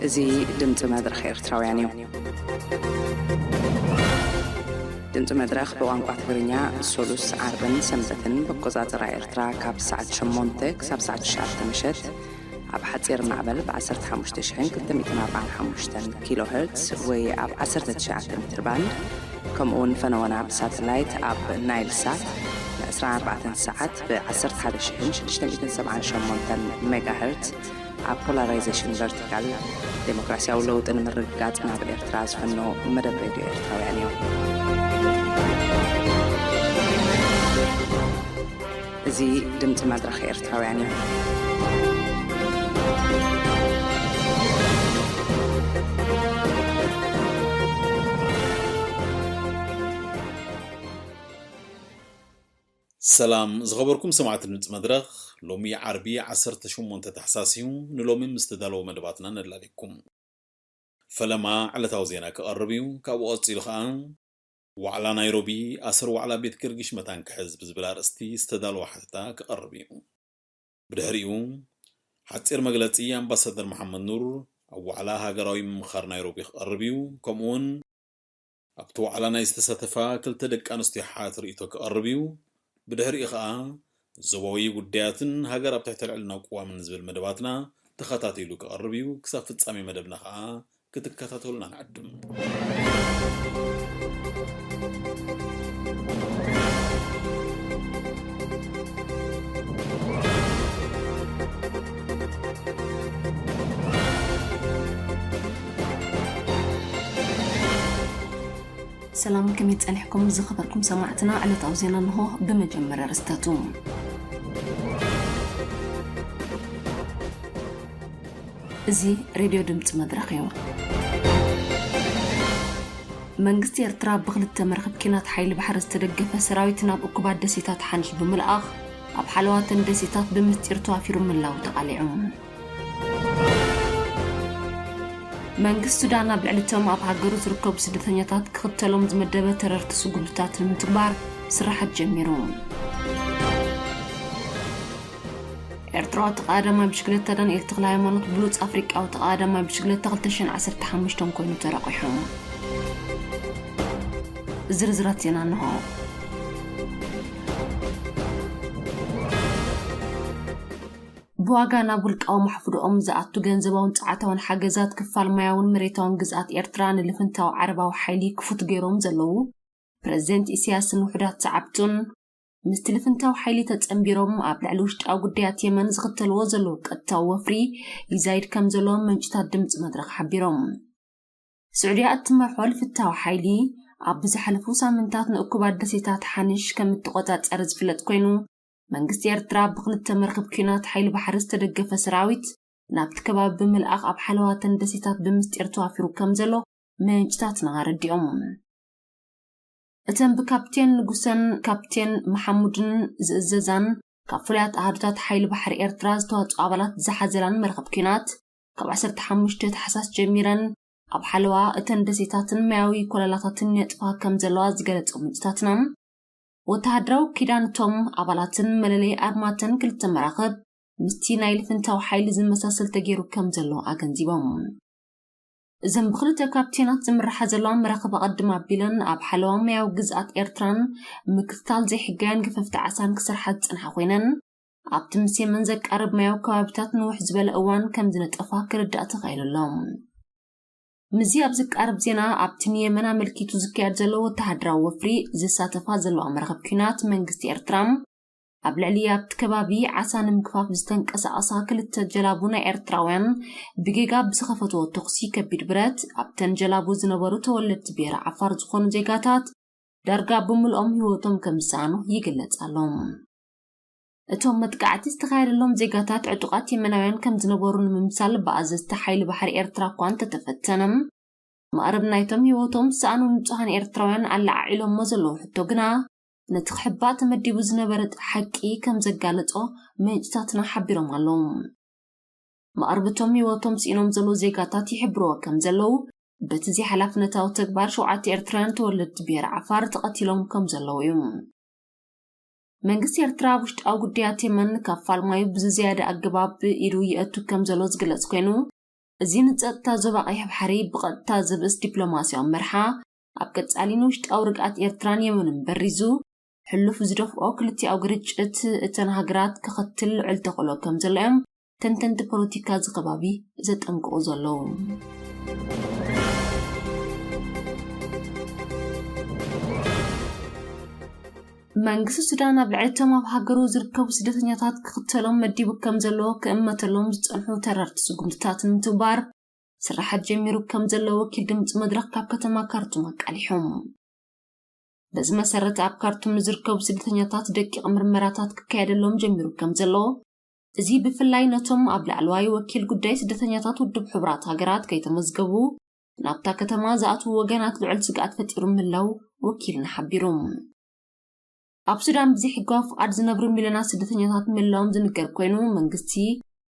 እዚ ድምፂ መድረኽ ኤርትራውያን እዩ። ድምፂ መድረኽ ብቋንቋ ትግርኛ ሶሉስ፣ ዓርብን ሰንበትን ብኣቆፃፅራ ኤርትራ ካብ ሰዓት ሸሞንተ ክሳብ ሰዓት ትሽዓተ ምሸት ኣብ ሓፂር ማዕበል ብ ዓሰርተ ሓሙሽተ ሽሕን ክልተ ሚእትን ኣርባዓን ሓሙሽተን ኪሎ ሄርትስ ወይ ኣብ ዓሰርተ ትሽዓተ ሜትር ባንድ፣ ከምኡ እውን ፈነወና ብሳተላይት ኣብ ናይል ሳት ን ዕስራን ኣርባዕተን ሰዓት ብ ዓሰርተ ሓደ ሽሕን ሽዱሽተ ሚእትን ሰብዓን ሸሞንተን ሜጋ ሄርትስ ኣብ ፖላራይዜሽን ቨርቲካል፣ ዴሞክራሲያዊ ለውጢ ንምርግጋጽ ናብ ኤርትራ ዝፈኖ መደብ ሬድዮ ኤርትራውያን እዩ። እዚ ድምጺ መድረኽ ኤርትራውያን እዩ። ሰላም ዝኸበርኩም ሰማዕቲ ድምፂ መድረኽ፣ ሎሚ ዓርቢ ዓሰርተ ሸሞንተ ታሕሳስ እዩ። ንሎሚ ምስ ተዳለወ መደባትና ነላልየኩም። ፈለማ ዕለታዊ ዜና ክቐርብ እዩ። ካብኡ ቀፂሉ ኸዓ ዋዕላ ናይሮቢ፣ ኣሰር ዋዕላ ቤት ገርግሽ መታን ክሕዝ ብዝብል ኣርእስቲ ዝተዳለወ ሓተታ ክቐርብ እዩ። ብድሕሪኡ ሓፂር መግለፂ ኣምባሳደር መሓመድ ኑር ኣብ ዋዕላ ሃገራዊ ምምኻር ናይሮቢ ክቐርብ እዩ። ከምኡውን ኣብቲ ዋዕላ ናይ ዝተሳተፋ ክልተ ደቂ ኣንስትዮ ሓት ርእይቶ ክቐርብ እዩ። ብድሕሪኡ ኸዓ ዞባዊ ጉዳያትን ሃገር ኣብ ትሕቲ ልዕልና ቅዋምን ዝብል መደባትና ተኸታቲሉ ክቐርብ እዩ። ክሳብ ፍጻሜ መደብና ኸዓ ክትከታተሉና ንዕድም። ሰላም፣ ከመይ ጸኒሕኩም ዝኸበርኩም ሰማዕትና? ዕለታዊ ዜና እንሆ። ብመጀመርያ ኣርእስታቱ። እዚ ሬድዮ ድምፂ መድረኽ እዩ። መንግስቲ ኤርትራ ብክልተ መርክብ ኪናት ሓይሊ ባሕሪ ዝተደገፈ ሰራዊት ናብ እኩባት ደሴታት ሓንሽ ብምልኣኽ ኣብ ሓለዋተን ደሴታት ብምስጢር ተዋፊሩ ምህላዉ ተቓሊዑ። መንግስቲ ሱዳን ኣብ ልዕሊ እቶም ኣብ ሃገሩ ዝርከቡ ስደተኛታት ክኽተሎም ዝመደበ ተረርቲ ስጉምትታት ንምትግባር ስራሓት ጀሚሩ። ኤርትራዊ ተቐዳዳማይ ብሽክለታ ዳንኤል ተኽለ ሃይማኖት ብሉጽ ኣፍሪቃዊ ተቐዳዳማይ ብሽክለታ ክልተ ሽሕን ዓሰርተ ሓሙሽተን ኮይኑ ተረቒሑ። ዝርዝራት ዜና እንሆ። ብዋጋ ናብ ውልቃዊ ማሕፍድኦም ዝኣቱ ገንዘባውን ጸዓታውን ሓገዛት ክፋል ማያውን መሬታውን ግዝኣት ኤርትራ ንልፍንታዊ ዓረባዊ ሓይሊ ክፉት ገይሮም ዘለዉ ፕረዚደንት ኢሳያስን ውሑዳት ሰዓብቱን፣ ምስቲ ልፍንታዊ ሓይሊ ተጸንቢሮም ኣብ ልዕሊ ውሽጣዊ ጉዳያት የመን ዝኽተልዎ ዘለዉ ቀጥታዊ ወፍሪ ይዛይድ ከም ዘሎ ምንጭታት ድምጺ መድረኽ ሓቢሮም። ስዑድያ እትመርሖ ልፍንታዊ ሓይሊ ኣብ ዝሓለፉ ሳምንታት ንእኩባት ደሴታት ሓንሽ ከም እትቆጻጸር ዝፍለጥ ኮይኑ፣ መንግስቲ ኤርትራ ብክልተ መርክብ ኲናት ሓይሊ ባሕሪ ዝተደገፈ ሰራዊት ናብቲ ከባቢ ብምልኣኽ ኣብ ሓለዋተን ደሴታት ብምስጢር ተዋፊሩ ከም ዘሎ ምንጭታትና ኣረዲኦም። እተን ብካፕቴን ንጉሰን ካፕቴን መሓሙድን ዝእዘዛን ካብ ፍሉያት ኣሃዱታት ሓይሊ ባሕሪ ኤርትራ ዝተዋጽኡ ኣባላት ዝሓዘላን መርኸብ ኲናት፣ ካብ ዓሰርተ ሓሙሽተ ታሕሳስ ጀሚረን ኣብ ሓለዋ እተን ደሴታትን ማያዊ ኮለላታትን ይነጥፋ ከም ዘለዋ ዝገለጹ ምንጭታትና፣ ወተሃደራዊ ኪዳን እቶም ኣባላትን መለለይ ኣርማተን ክልተ መራኽብ ምስቲ ናይ ልፍንታዊ ሓይሊ ዝመሳሰል ተገይሩ ከም ዘሎ ኣገንዚቦም። እዘን ብክልተ ካፕቴናት ዝምርሓ ዘለዋ መራኽብ ኣቐድም ኣቢለን ኣብ ሓለዋ ማያዊ ግዝኣት ኤርትራን ምክትታል ዘይሕጋውያን ገፈፍቲ ዓሳን ክሰርሓ ዝጸንሓ ኮይነን፣ ኣብቲ ምስ የመን ዘቃርብ ማያዊ ከባቢታት ንውሕ ዝበለ እዋን ከም ዝነጠፋ ክርዳእ ተኻኢሉ ኣሎ። ምስዚ ኣብ ዝቃረብ ዜና፣ ኣብቲ ንየመን ኣመልኪቱ ዝካየድ ዘሎ ወተሃደራዊ ወፍሪ ዝሳተፋ ዘለዋ መራኽብ ኲናት መንግስቲ ኤርትራ፣ ኣብ ልዕሊ ኣብቲ ከባቢ ዓሳ ንምግፋፍ ዝተንቀሳቐሳ ክልተ ጀላቡ ናይ ኤርትራውያን ብጌጋ ብዝኸፈትዎ ተኹሲ ከቢድ ብረት፣ ኣብተን ጀላቡ ዝነበሩ ተወለድቲ ብሄረ ዓፋር ዝኾኑ ዜጋታት ዳርጋ ብምልኦም ህይወቶም ከም ዝሰኣኑ ይግለጽ ኣሎ። እቶም መጥቃዕቲ ዝተኻየደሎም ዜጋታት ዕጡቓት የመናውያን ከም ዝነበሩ ንምምሳል ብኣዘዝቲ ሓይሊ ባሕሪ ኤርትራ እኳ እንተተፈተነ፣ ማዕረብ ናይቶም ህይወቶም ዝሰኣኑ ንጹሃን ኤርትራውያን ኣለዓዒሎሞ ዘለዉ ሕቶ ግና፣ ነቲ ክሕባእ ተመዲቡ ዝነበረ ሓቂ ከም ዘጋለጾ ምንጭታትና ሓቢሮም ኣለዉ። ማዕረብ እቶም ህይወቶም ስኢኖም ዘለዉ ዜጋታት ይሕብርዎ ከም ዘለዉ፣ በቲ ዘይሓላፍነታዊ ተግባር ሸውዓተ ኤርትራውያን ተወለድቲ ብሄር ዓፋር ተቐቲሎም ከም ዘለዉ እዩ። መንግስቲ ኤርትራ ኣብ ውሽጣዊ ጉዳያት የመን ካብ ፋልማዩ ብዝዝያደ ኣገባብ ኢዱ ይእቱ ከም ዘሎ ዝግለጽ ኮይኑ፣ እዚ ንጸጥታ ዞባ ቀይሕ ባሕሪ ብቐጥታ ዝብእስ ዲፕሎማስያዊ መርሓ፣ ኣብ ቀጻሊ ንውሽጣዊ ርግኣት ኤርትራን የመንን በሪዙ፣ ሕሉፍ ዝደፍኦ ክልቲኣዊ ግርጭት እተን ሃገራት ከኸትል ልዑል ተኽእሎ ከም ዘሎ እዮም ተንተንቲ ፖለቲካ እዚ ከባቢ ዘጠንቅቑ ዘለዉ። መንግስቲ ሱዳን ኣብ ልዕሊ እቶም ኣብ ሃገሩ ዝርከቡ ስደተኛታት ክኽተሎም መዲቡ ከም ዘሎ ክእመተሎም ዝጸንሑ ተረርቲ ስጉምትታት ንምትግባር ስራሓት ጀሚሩ ከም ዘሎ ወኪል ድምፂ መድረኽ ካብ ከተማ ካርቱም ኣቃሊሖም። በዚ መሰረት ኣብ ካርቱም ንዝርከቡ ስደተኛታት ደቂቕ ምርመራታት ክካየደሎም ጀሚሩ ከም ዘሎ፣ እዚ ብፍላይ ነቶም ኣብ ላዕለዋይ ወኪል ጉዳይ ስደተኛታት ውድብ ሕቡራት ሃገራት ከይተመዝገቡ ናብታ ከተማ ዝኣትዉ ወገናት ልዑል ስግኣት ፈጢሩ ምህላው ወኪልና ሓቢሩ። ኣብ ሱዳን ብዘይሕጋዊ ፍቓድ ዝነብሩ ሚልዮናት ስደተኛታት ምህላዎም ዝንገር ኮይኑ፣ መንግስቲ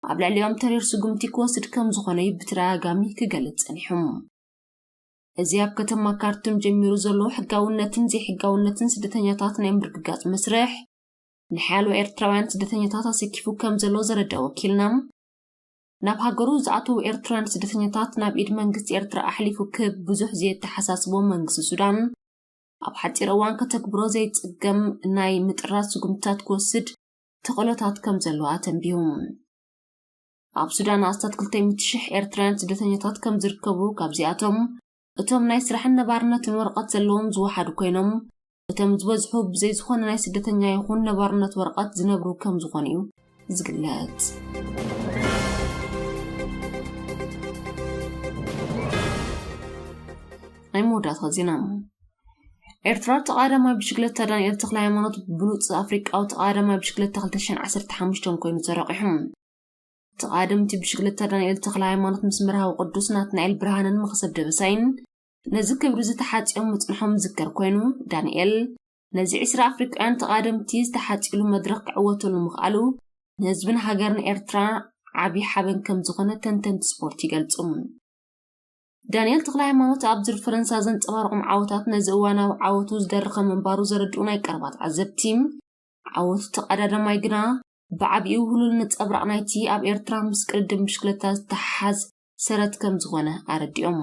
ኣብ ልዕሊኦም ተሪር ስጉምቲ ክወስድ ከም ዝኾነ እዩ ብተደጋጋሚ ክገልጽ ጸኒሑ። እዚ ኣብ ከተማ ካርቱም ጀሚሩ ዘሎ ሕጋውነትን ዘይሕጋውነትን ስደተኛታት ናይ ምርግጋጽ መስርሕ፣ ንሓያሎ ኤርትራውያን ስደተኛታት ኣሰኪፉ ከም ዘሎ ዘረድአ ወኪልና፣ ናብ ሃገሩ ዝኣተዉ ኤርትራውያን ስደተኛታት ናብ ኢድ መንግስቲ ኤርትራ ኣሕሊፉ ክህብ ብዙሕ ዘየተሓሳስቦ መንግስቲ ሱዳን፣ ኣብ ሓጺር እዋን ከተግብሮ ዘይጽገም ናይ ምጥራዝ ስጉምትታት ክወስድ ተኽእሎታት ከም ዘለዎ ኣተንቢሁ። ኣብ ሱዳን ኣስታት ክልተ ሚእቲ ሽሕ ኤርትራውያን ስደተኛታት ከም ዝርከቡ፣ ካብዚኣቶም እቶም ናይ ስራሕን ነባርነትን ወረቐት ዘለዎም ዝወሓዱ ኮይኖም፣ እቶም ዝበዝሑ ብዘይ ዝኾነ ናይ ስደተኛ ይኹን ነባርነት ወረቐት ዝነብሩ ከም ዝኾኑ እዩ ዝግለጽ። ናይ መወዳእታ ዜና። ኤርትራዊ ተቓዳማይ ብሽክለታ ዳንኤል ተኽለ ሃይማኖት ብሉጽ ኣፍሪቃዊ ተቓዳማይ ብሽክለታ ክልተ ሽሕን ዓሰርተ ሓሙሽተን ኮይኑ ተረቂሑ። ተቓደምቲ ብሽክለታ ዳንኤል ተኽለ ሃይማኖት ምስ መርሃዊ ቅዱስ ናትናኤል ብርሃንን መኽሰብ ደበሳይን ነዚ ክብሪ ዝተሓጽዮም ምጽንሖም ዝዝከር ኮይኑ፣ ዳንኤል ነዚ ዕስራ ኣፍሪቃውያን ተቓደምቲ ዝተሓጽዩሉ መድረኽ ክዕወተሉ ምኽኣሉ ንህዝብን ሃገርን ኤርትራ ዓቢ ሓበን ከም ዝኾነ ተንተንቲ ስፖርት ይገልጹ። ዳንኤል ተኽለ ሃይማኖት ኣብ ዙር ፈረንሳ ዘንጸባረቖም ዓወታት ነዚ እዋናዊ ዓወቱ ዝደርኸ ምንባሩ ዘረድኡ ናይ ቀረባ ተዓዘብቲ፣ ዓወቱ ተቐዳዳማይ ግና ብዓቢኡ ህሉል ነጸብራቕ ናይቲ ኣብ ኤርትራ ምስ ቅድድም ብሽክለታ ዝተሓሓዝ ሰረት ከም ዝኾነ ኣረዲኦም።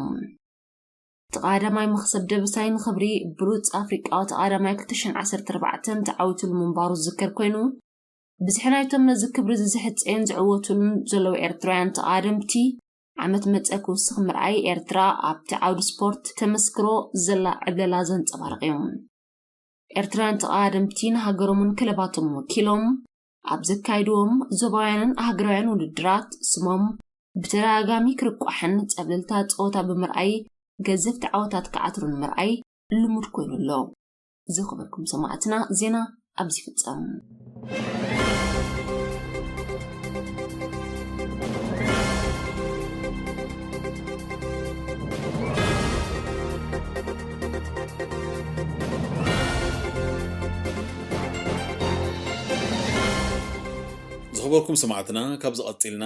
ተቐዳዳማይ መኽሰብ ደበሳይ ንኽብሪ ብሉጽ ኣፍሪቃዊ ተቐዳዳማይ ክልተ ሽሕን ዓሰርተ ኣርባዕተን ተዓዊቱሉ ምንባሩ ዝዝከር ኮይኑ፣ ብዝሒ ናይቶም ነዚ ክብሪ እዚ ዝሕጸዩን ዝዕወቱሉን ዘለዉ ኤርትራውያን ተቓደምቲ ዓመት መጸ ክውስኽ ምርኣይ፣ ኤርትራ ኣብቲ ዓውዲ ስፖርት ተመስክሮ ዘላ ዕብለላ ዘንጸባርቕ እዩ። ኤርትራውያን ተቓደምቲ ንሃገሮምን ክለባቶምን ወኪሎም ኣብ ዘካይድዎም ዞባውያንን ሃገራውያን ውድድራት ስሞም ብተደጋጋሚ ክርቋሕን ጸብለልታ ጸወታ ብምርኣይ ገዘፍቲ ዓወታት ክዓትሩን ምርኣይ ልሙድ ኮይኑ ኣሎ። ዝኸበርኩም ሰማዕትና፣ ዜና ኣብዚ ይፍጸም። ዝኸበርኩም ሰማዕትና፣ ካብዚ ቀጺልና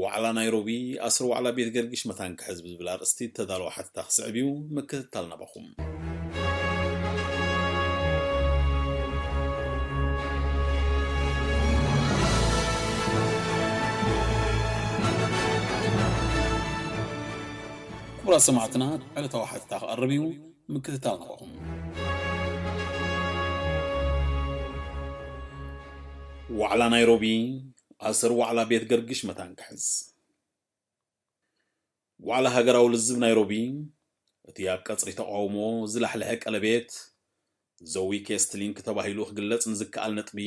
ዋዕላ ናይሮቢ፣ ኣስር ዋዕላ ቤት ገርግሽ መታን ክሕዝ ብዝብል ኣርእስቲ እተዳለወ ሓተታ ክስዕብ እዩ። ምክትታል ናባኹም። ክቡራት ሰማዕትና፣ ዕለታዊ ሓተታ ክቐርብ እዩ። ምክትታል ናባኹም። ዋዕላ ናይሮቢ፣ ኣስር ዋዕላ ቤት ገርግሽ መታን ክሕዝ። ዋዕላ ሃገራዊ ልዝብ ናይሮቢ፣ እቲ ኣብ ቀጽሪ ተቓውሞ ዝላሕለሐ ቀለቤት፣ ዘ ዊከስት ሊንክ ተባሂሉ ክግለጽ ንዝከኣል ነጥቢ፣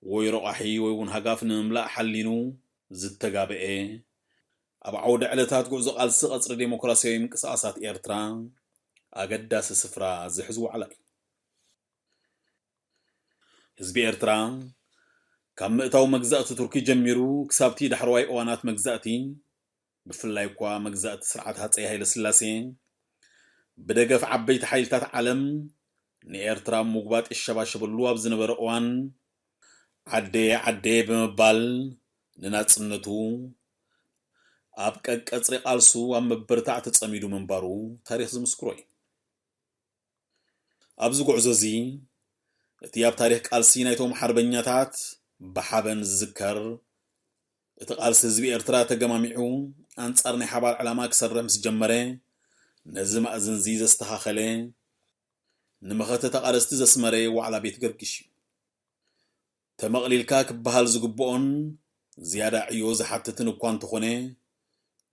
ወይ ረቋሒ ወይ እውን ሃጋፍ ንምምላእ ሓሊኑ ዝተጋብኤ፣ ኣብ ዓውደ ዕለታት ጉዕዞ ቃልሲ ቀጽሪ ዴሞክራሲያዊ ምንቅስቓሳት ኤርትራ ኣገዳሲ ስፍራ ዝሕዝ ዋዕላ እዩ። ህዝቢ ኤርትራ፣ ካብ ምእታው መግዛእቲ ቱርኪ ጀሚሩ ክሳብቲ ዳሕረዋይ እዋናት መግዛእቲ፣ ብፍላይ እኳ መግዛእቲ ስርዓት ሃጸይ ሃይለ ስላሴ፣ ብደገፍ ዓበይቲ ሓይልታት ዓለም ንኤርትራ ምጉባጥ ይሸባሸበሉ ኣብ ዝነበረ እዋን፣ ዓደየ ዓደየ ብምባል ንናጽነቱ ኣብ ቀቀጽሪ ቃልሱ ኣብ ምብርታዕ ተጸሚዱ ምንባሩ ታሪኽ ዝምስክሮ እዩ። ኣብዚ ጉዕዞ እዚ፣ እቲ ኣብ ታሪኽ ቃልሲ ናይቶም ሓርበኛታት ብሓበን ዝዝከር እቲ ቃልሲ ህዝቢ ኤርትራ ተገማሚዑ ኣንጻር ናይ ሓባር ዕላማ ክሰርሕ ምስ ጀመረ፣ ነዚ ማእዝንዚ ዘስተኻኸለ፣ ንመኸተ ተቓለስቲ ዘስመረ ዋዕላ ቤት ገርግሽ እዩ። ተመቕሊልካ ክበሃል ዝግብኦን ዝያዳ ዕዮ ዝሓትትን እኳ እንተኾነ፣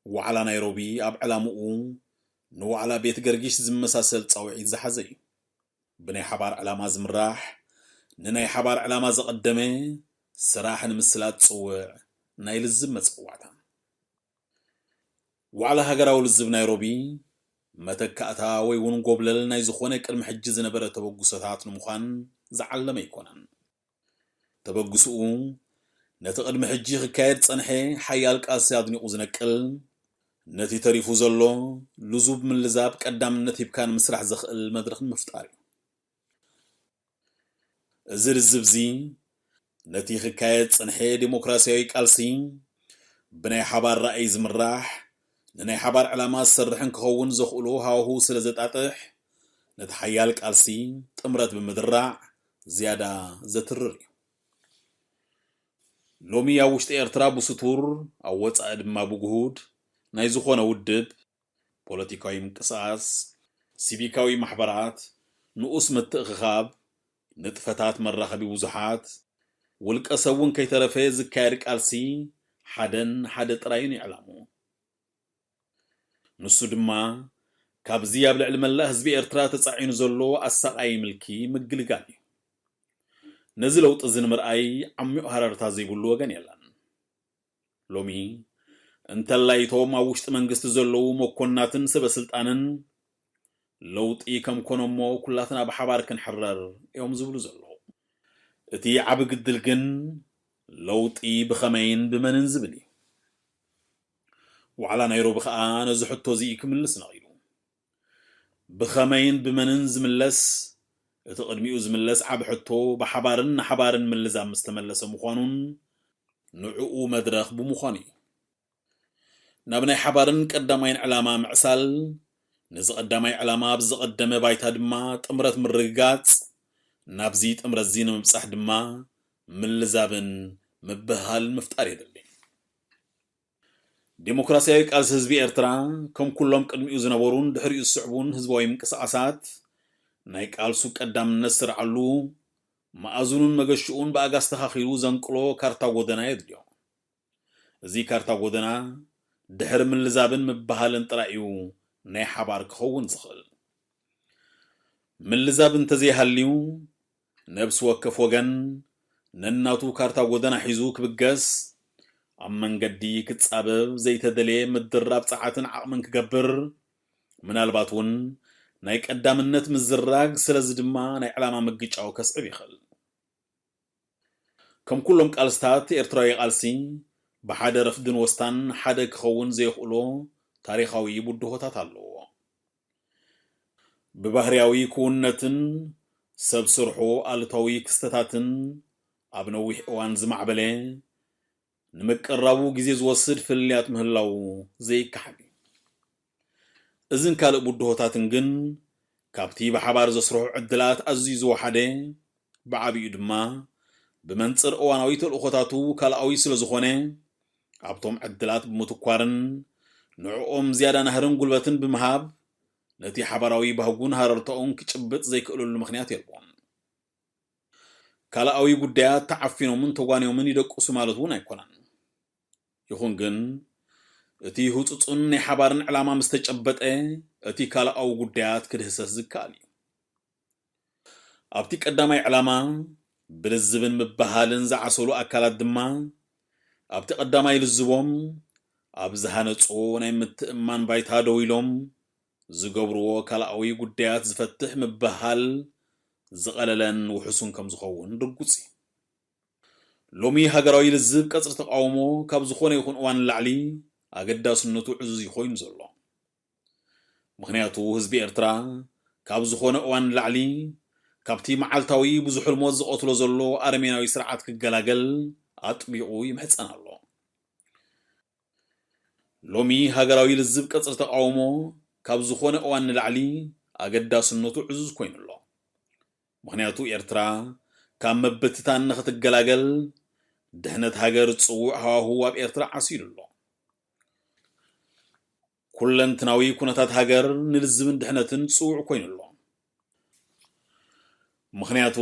ዋዕላ ናይሮቢ ኣብ ዕላምኡ ንዋዕላ ቤት ገርጊሽ ዝመሳሰል ጻውዒት ዝሓዘ እዩ። ብናይ ሓባር ዕላማ ዝምራሕ፣ ንናይ ሓባር ዕላማ ዘቐደመ፣ ስራሕ ንምስላጥ ጽውዕ ናይ ልዝብ መጸዋዕታ። ዋዕላ ሃገራዊ ልዝብ ናይሮቢ፣ መተካእታ ወይ እውን ጎብለል ናይ ዝኾነ ቅድሚ ሕጂ ዝነበረ ተበግሶታት ንምዃን ዝዓለመ ኣይኮነን። ተበግስኡ፣ ነቲ ቅድሚ ሕጂ ክካየድ ጸንሐ ሓያል ቃልሲ ኣድኒቑ ዝነቅል፣ ነቲ ተሪፉ ዘሎ ልዙብ ምልዛብ ቀዳምነት ሂብካ ንምስራሕ ዘኽእል መድረኽ ንምፍጣር እዩ። እዚ ልዝብዚ፣ ነቲ ክካየድ ጸንሐ ዴሞክራሲያዊ ቃልሲ፣ ብናይ ሓባር ራእይ ዝምራሕ፣ ንናይ ሓባር ዕላማ ዝሰርሕን ክኸውን ዘኽእሎ ሃዋህው ስለ ዘጣጥሕ፣ ነቲ ሓያል ቃልሲ ጥምረት ብምድራዕ ዝያዳ ዘትርር እዩ። ሎሚ ኣብ ውሽጢ ኤርትራ ብስቱር፣ ኣብ ወጻኢ ድማ ብግሁድ ናይ ዝኾነ ውድብ፣ ፖለቲካዊ ምንቅስቓስ፣ ሲቪካዊ ማሕበራት፣ ንኡስ ምትእኽኻብ፣ ንጥፈታት መራኸቢ ብዙሓት፣ ውልቀ ሰብ እውን ከይተረፈ ዝካየድ ቃልሲ ሓደን ሓደ ጥራይን እዩ ዕላምኡ። ንሱ ድማ ካብዚ ኣብ ልዕሊ መላእ ህዝቢ ኤርትራ ተጻዒኑ ዘሎ ኣሳቓዪ ምልኪ ምግልጋል እዩ። ነዚ ለውጢ እዚ ንምርኣይ ዓሚቕ ሃረርታ ዘይብሉ ወገን የለን። ሎሚ እንተላይ እቶም ኣብ ውሽጢ መንግስቲ ዘለዉ መኮንናትን ሰበ ስልጣንን ለውጢ ከም ኮነ እሞ ኩላትና ብሓባር ክንሕረር እዮም ዝብሉ ዘለዉ። እቲ ዓቢ ግድል ግን ለውጢ ብኸመይን ብመንን ዝብል እዩ። ዋዕላ ናይሮቢ ከኣ ነዚ ሕቶ እዚ ክምልስ ነቒሉ። ብኸመይን ብመንን ዝምለስ፣ እቲ ቅድሚኡ ዝምለስ ዓቢ ሕቶ ብሓባርን ንሓባርን ምልዛብ ምስ ተመለሰ ምዃኑን ንዕኡ መድረኽ ብምዃኑ እዩ። ናብ ናይ ሓባርን ቀዳማይን ዕላማ ምዕሳል፣ ነዚ ቀዳማይ ዕላማ ኣብ ዝቐደመ ባይታ ድማ ጥምረት ምርግጋጽ፣ ናብዚ ጥምረት እዚ ንምብጻሕ ድማ ምልዛብን ምብህሃልን ምፍጣር የድሊ። ዴሞክራሲያዊ ቃልሲ ህዝቢ ኤርትራ፣ ከም ኩሎም ቅድሚኡ ዝነበሩን ድሕሪኡ ዝስዕቡን ህዝባዊ ምንቅስቓሳት፣ ናይ ቃልሱ ቀዳምነት ዝስርዓሉ፣ መኣዝኑን መገሽኡን ብኣጋ ኣስተኻኺሉ ዘንቅሎ ካርታ ጎደና የድልዮ። እዚ ካርታ ጎደና፣ ድሕሪ ምልዛብን ምብሃልን ጥራይ እዩ ናይ ሓባር ክኸውን ዝኽእል። ምልዛብ እንተዘይሃልዩ፣ ነብሲ ወከፍ ወገን ነናቱ ካርታ ጎደና ሒዙ ክብገስ፣ ኣብ መንገዲ ክጻበብ፣ ዘይተደልየ ምድራብ ጸዓትን ዓቕምን ክገብር፣ ምናልባት እውን ናይ ቀዳምነት ምዝራግ፣ ስለዚ ድማ ናይ ዕላማ ምግጫው ከስዕብ ይኽእል። ከም ኩሎም ቃልስታት ኤርትራዊ ቃልሲ፣ ብሓደ ረፍድን ወስታን ሓደ ክኸውን ዘየኽእሎ ታሪኻዊ ብድሆታት ኣለዎ። ብባህርያዊ ክውንነትን ሰብ ስርሑ ኣሉታዊ ክስተታትን ኣብ ነዊሕ እዋን ዝማዕበለ፣ ንምቅራቡ ግዜ ዝወስድ ፍልልያት ምህላዉ ዘይከሓድ እዩ። እዝን ካልእ ብድሆታትን ግን ካብቲ ብሓባር ዘስርሑ ዕድላት ኣዝዩ ዝወሓደ፣ ብዓቢኡ ድማ ብመንጽር እዋናዊ ተልእኾታቱ ካልኣዊ ስለ ዝኾነ፣ ኣብቶም ዕድላት ብምትኳርን ንዕኦም ዝያዳ ናህርን ጉልበትን ብምሃብ፣ ነቲ ሓባራዊ ባህጉን ሃረርታኡን ክጭብጥ ዘይክእለሉ ምኽንያት የልቦን። ካልኣዊ ጉዳያት ተዓፊኖምን ተጓንዮምን ይደቅሱ ማለት እውን ኣይኮነን። ይኹን ግን፣ እቲ ህጹጽን ናይ ሓባርን ዕላማ ምስ ተጨበጠ፣ እቲ ካልኣዊ ጉዳያት ክድህሰስ ዝከኣል እዩ። ኣብቲ ቀዳማይ ዕላማ፣ ብልዝብን ምብሃልን ዝዓሰሉ ኣካላት ድማ፣ ኣብቲ ቀዳማይ ልዝቦም፣ ኣብ ዝሃነጾ ናይ ምትእምማን ባይታ ደው ኢሎም፣ ዝገብርዎ ካልኣዊ ጉዳያት ዝፈትሕ ምብህሃል ዝቐለለን ውሑሱን ከም ዝኸውን ርጉጽ እዩ። ሎሚ ሃገራዊ ልዝብ ቀጽሪ ተቓውሞ ካብ ዝኾነ ይኹን እዋን ንላዕሊ ኣገዳስነቱ ዕዙዝ እዩ ኮይኑ ዘሎ። ምኽንያቱ ህዝቢ ኤርትራ ካብ ዝኾነ እዋን ንላዕሊ ካብቲ መዓልታዊ ብዙሕ ህልሞት ዝቐትሎ ዘሎ ኣረሜናዊ ስርዓት ክገላገል ኣጥቢቑ ይምሕጸን ኣሎ። ሎሚ ሃገራዊ ልዝብ ቀጽሪ ተቓውሞ ካብ ዝኾነ እዋን ንላዕሊ ኣገዳስነቱ ዕዙዝ ኮይኑ ኣሎ። ምኽንያቱ ኤርትራ ካብ ምብትታን ንኽትገላገል ድሕነት ሃገር ዝጽውዕ ሃዋህው ኣብ ኤርትራ ዓሲሉ ኣሎ። ኩለንትናዊ ኩነታት ሃገር ንልዝብን ድሕነትን ጽውዕ ኮይኑ ኣሎ። ምኽንያቱ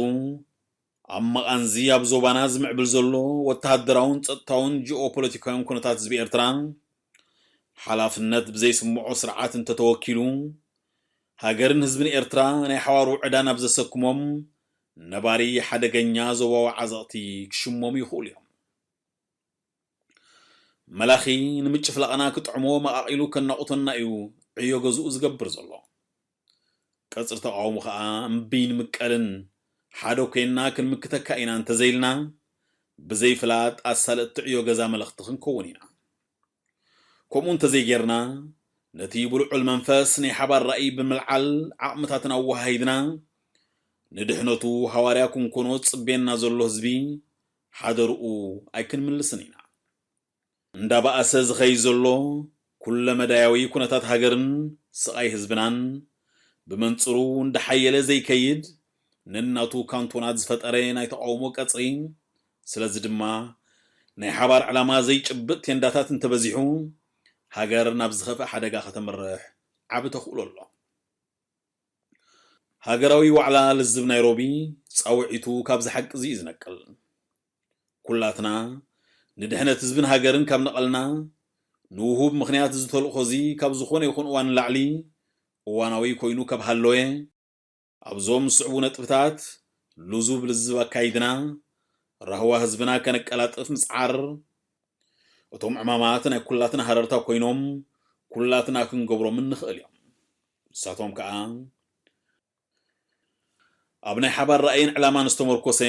ኣብ መቓንዚ ኣብ ዞባና ዝምዕብል ዘሎ ወተሃደራውን ጸጥታውን ጂኦፖለቲካውን ኩነታት ህዝቢ ኤርትራ፣ ሓላፍነት ብዘይስምዖ ስርዓት እንተተወኪሉ፣ ሃገርን ህዝብን ኤርትራ ናይ ሓዋሩ ዕዳ ናብ ዘሰክሞም ነባሪ ሓደገኛ ዞባዊ ዓዘቕቲ ክሽሞም ይኽእሉ እዮም። መላኺ ንምጭፍላቕና ክጥዕሞ መቓቒሉ ከናቑተና እዩ ዕዮ ገዝኡ ዝገብር ዘሎ። ቀጽሪ ተቓውሞ ኸኣ እምቢ ንምቀልን ሓደ ኮይንና ክንምክተካ ኢና እንተዘይልና፣ ብዘይፍላጥ ኣሳለጥቲ ዕዮ ገዛ መለኽቲ ክንከውን ኢና። ከምኡ እንተዘይጌርና፣ ነቲ ብልዑል መንፈስ ናይ ሓባር ራእይ ብምልዓል ዓቕምታትና ኣወሃሂድና፣ ንድሕነቱ ሃዋርያ ክንኮኖ ጽቤና ዘሎ ህዝቢ ሓደርኡ ኣይክንምልስን ኢና። እንዳበኣሰ ዝኸይድ ዘሎ ኩለመዳያዊ ኩነታት ሃገርን ስቓይ ህዝብናን፣ ብመንጽሩ እንዳሓየለ ዘይከይድ ነናቱ ካንቶናት ዝፈጠረ ናይ ተቓውሞ ቀጽሪ፣ ስለዚ ድማ ናይ ሓባር ዕላማ ዘይጭብጥ ቴንዳታት እንተበዚሑ፣ ሃገር ናብ ዝኸፍእ ሓደጋ ከተምርሕ ዓቢ ተኽእሎ ኣሎ። ሃገራዊ ዋዕላ ልዝብ ናይሮቢ ጻውዒቱ ካብዚ ሓቂ እዚ እዩ ዝነቅል። ኩላትና ንድሕነት ህዝብን ሃገርን ካብ ነቐልና፣ ንውሁብ ምኽንያት እዚ ተልእኾ እዚ ካብ ዝኾነ ይኹን እዋን ንላዕሊ እዋናዊ ኮይኑ ካብ ሃለወ፣ ኣብዞም ዝስዕቡ ነጥብታት ልዙብ ልዝብ ኣካይድና፣ ራህዋ ህዝብና ከነቀላጥፍ ምጽዓር፣ እቶም ዕማማት ናይ ኩላትና ሃረርታ ኮይኖም፣ ኩላትና ክንገብሮምን ንኽእል እዮም። ንሳቶም ከኣ፣ ኣብ ናይ ሓባር ራእይን ዕላማን ዝተመርኮሰ፣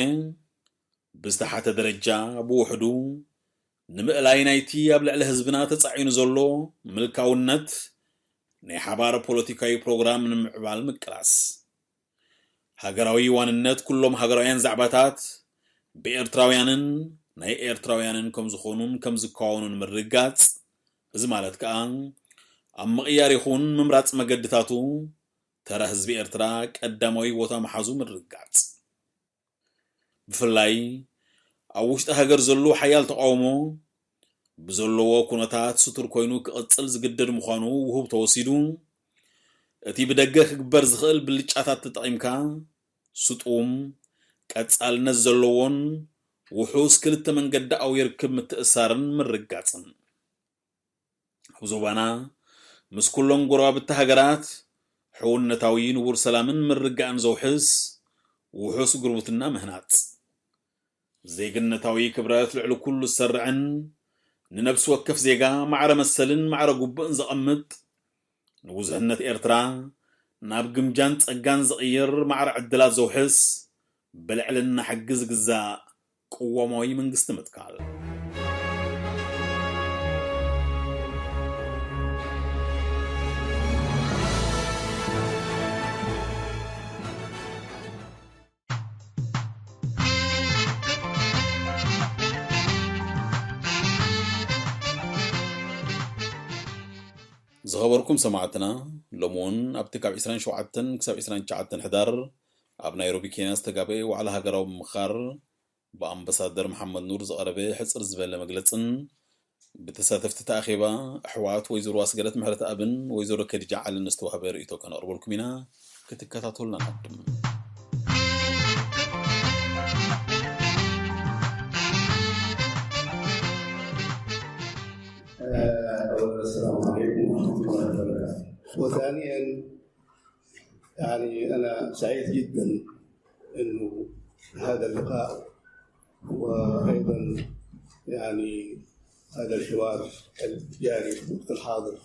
ብዝተሓተ ደረጃ፣ ብውሕዱ፣ ንምእላይ ናይቲ ኣብ ልዕሊ ህዝብና ተጻዒኑ ዘሎ ምልካውነት ናይ ሓባር ፖለቲካዊ ፕሮግራም ንምምዕባል ምቅላስ። ሃገራዊ ዋንነት ኩሎም ሃገራውያን ዛዕባታት ብኤርትራውያንን ናይ ኤርትራውያንን ከም ዝኾኑን ከም ዝከዋወኑን ምርግጋጽ። እዚ ማለት ከኣ ኣብ ምቕያር ይኹን ምምራጽ መገድታቱ ተራ ህዝቢ ኤርትራ ቀዳማዊ ቦታ ምሓዙ ምርግጋጽ። ብፍላይ ኣብ ውሽጢ ሃገር ዘሎ ሓያል ተቓውሞ ብዘለዎ ኩነታት ስቱር ኮይኑ ክቕጽል ዝግደድ ምዃኑ ውሁብ ተወሲዱ፣ እቲ ብደገ ክግበር ዝኽእል ብልጫታት ተጠቒምካ ስጡም፣ ቀጻልነት ዘለዎን ውሑስ ክልተ መንገዲ ኣውርክብ ምትእሳርን ምርግጋጽን። ኣብ ዞባና ምስ ኩለን ጎረባብቲ ሃገራት ሕውነታዊ ንቡር ሰላምን ምርግጋእን ዘውሕስ ውሑስ ጉርብትና ምህናጽ። ዜግነታዊ ክብረት ልዕሊ ኩሉ ዝሰርዕን ንነብሲ ወከፍ ዜጋ ማዕረ መሰልን ማዕረ ግቡእን ዘቐምጥ፣ ንብዙሕነት ኤርትራ ናብ ግምጃን ጸጋን ዝቕይር ማዕረ ዕድላት ዘውሕስ፣ ብልዕልና ሕጊ ዝግዛእ ቅዋማዊ መንግስቲ ምትካል። ዝኸበርኩም ሰማዕትና፣ ሎሚ እውን ኣብቲ ካብ ዕስራን ሸውዓተን ክሳብ ዕስራን ትሽዓተን ሕዳር ኣብ ናይሮቢ ኬንያ ዝተጋበአ ዋዕላ ሃገራዊ ምምኻር ብኣምባሳደር መሓመድ ኑር ዝቐረበ ሕጽር ዝበለ መግለጽን ብተሳተፍቲ እቲ ኣኼባ ኣሕዋት ወይዘሮ ኣስገደት ምሕረተኣብን ወይዘሮ ከዲጃ ዓልን ዝተዋህበ ርእይቶ ከነቕርበልኩም ኢና። ክትከታተሉና ንዕድም። أولا، السلام عليكم ورحمة الله وبركاته. وثانيا، يعني، أنا سعيد جدا إنه هذا اللقاء، وأيضا، يعني، هذا الحوار الجاري في الوقت الحاضر،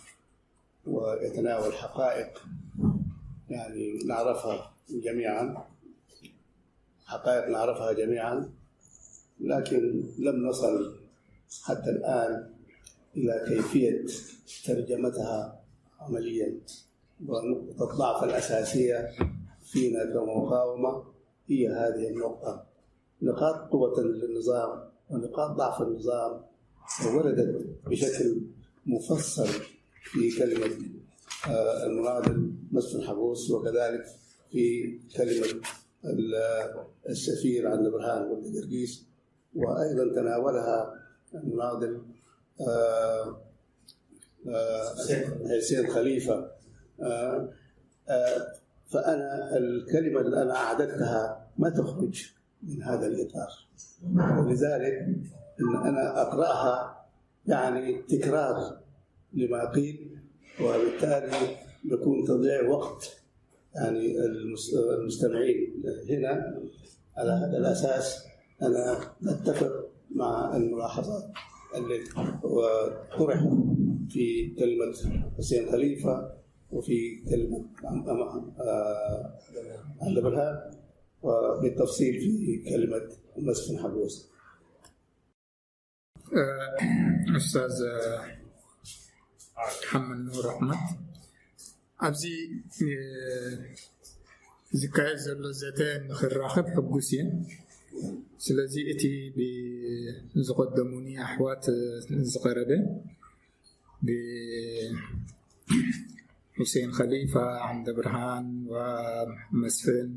ويتناول حقائق، يعني، نعرفها جميعا، حقائق نعرفها جميعا، لكن لم نصل حتى الآن إلى كيفية ترجمتها عمليا. ونقطة الضعف الأساسية فينا كمقاومة هي هذه النقطة. نقاط قوة للنظام ونقاط ضعف النظام وردت بشكل مفصل في كلمة، آه، المناضل مسلم حبوس، وكذلك في كلمة ال-، السفير عبد البرهان ولد جرجيس. وأيضًا تناولها المناضل، آه، آه، حسين خليفة. آه، آه، فأنا الكلمة اللي أنا أعددتها ما تخرج من هذا الإطار، ولذلك إن أنا أقرأها يعني تكرار لما قيل، وبالتالي نكون تضييع وقت يعني المس-، المستمعين هنا. على هذا الأساس أنا أتفق مع الملاحظات اللي طرحت في كلمة حسين خليفة وفي كلمة عم-، عم-، آه، عبد البرهان، وبالتفصيل في كلمة مسفن حبوس. ኡስታዝ ሓመድ ኑር ኣሕመድ፣ ኣብዚ ዝካየድ ዘሎ ዘተ ንክራኸብ ሕጉስ እየ። ስለዚ እቲ ብዝቐደሙኒ ኣሕዋት ዝቐረበ ብሑሴን ከሊፋ፣ ዓንደ ብርሃን ወመስፍን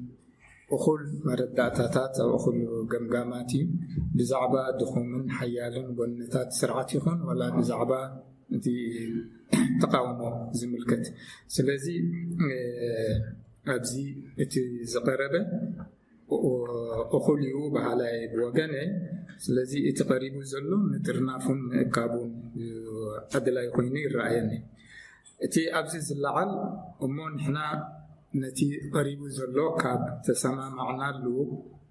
እኹል መረዳእታታት ኣብ እኹል ገምጋማት እዩ። ብዛዕባ ድኹምን ሓያልን ጎንታት ስርዓት ይኹን ዋላ ብዛዕባ እቲ ተቃውሞ ዝምልከት። ስለዚ ኣብዚ እቲ ዝቐረበ እኹል እዩ በሃላይ ብወገነ። ስለዚ እቲ ቀሪቡ ዘሎ ምጥርናፉን ምእካቡን ኣድላይ ኮይኑ ይረኣየኒ። እቲ ኣብዚ ዝለዓል እሞ ንሕና ነቲ ቀሪቡ ዘሎ ካብ ተሰማማዕናሉ፣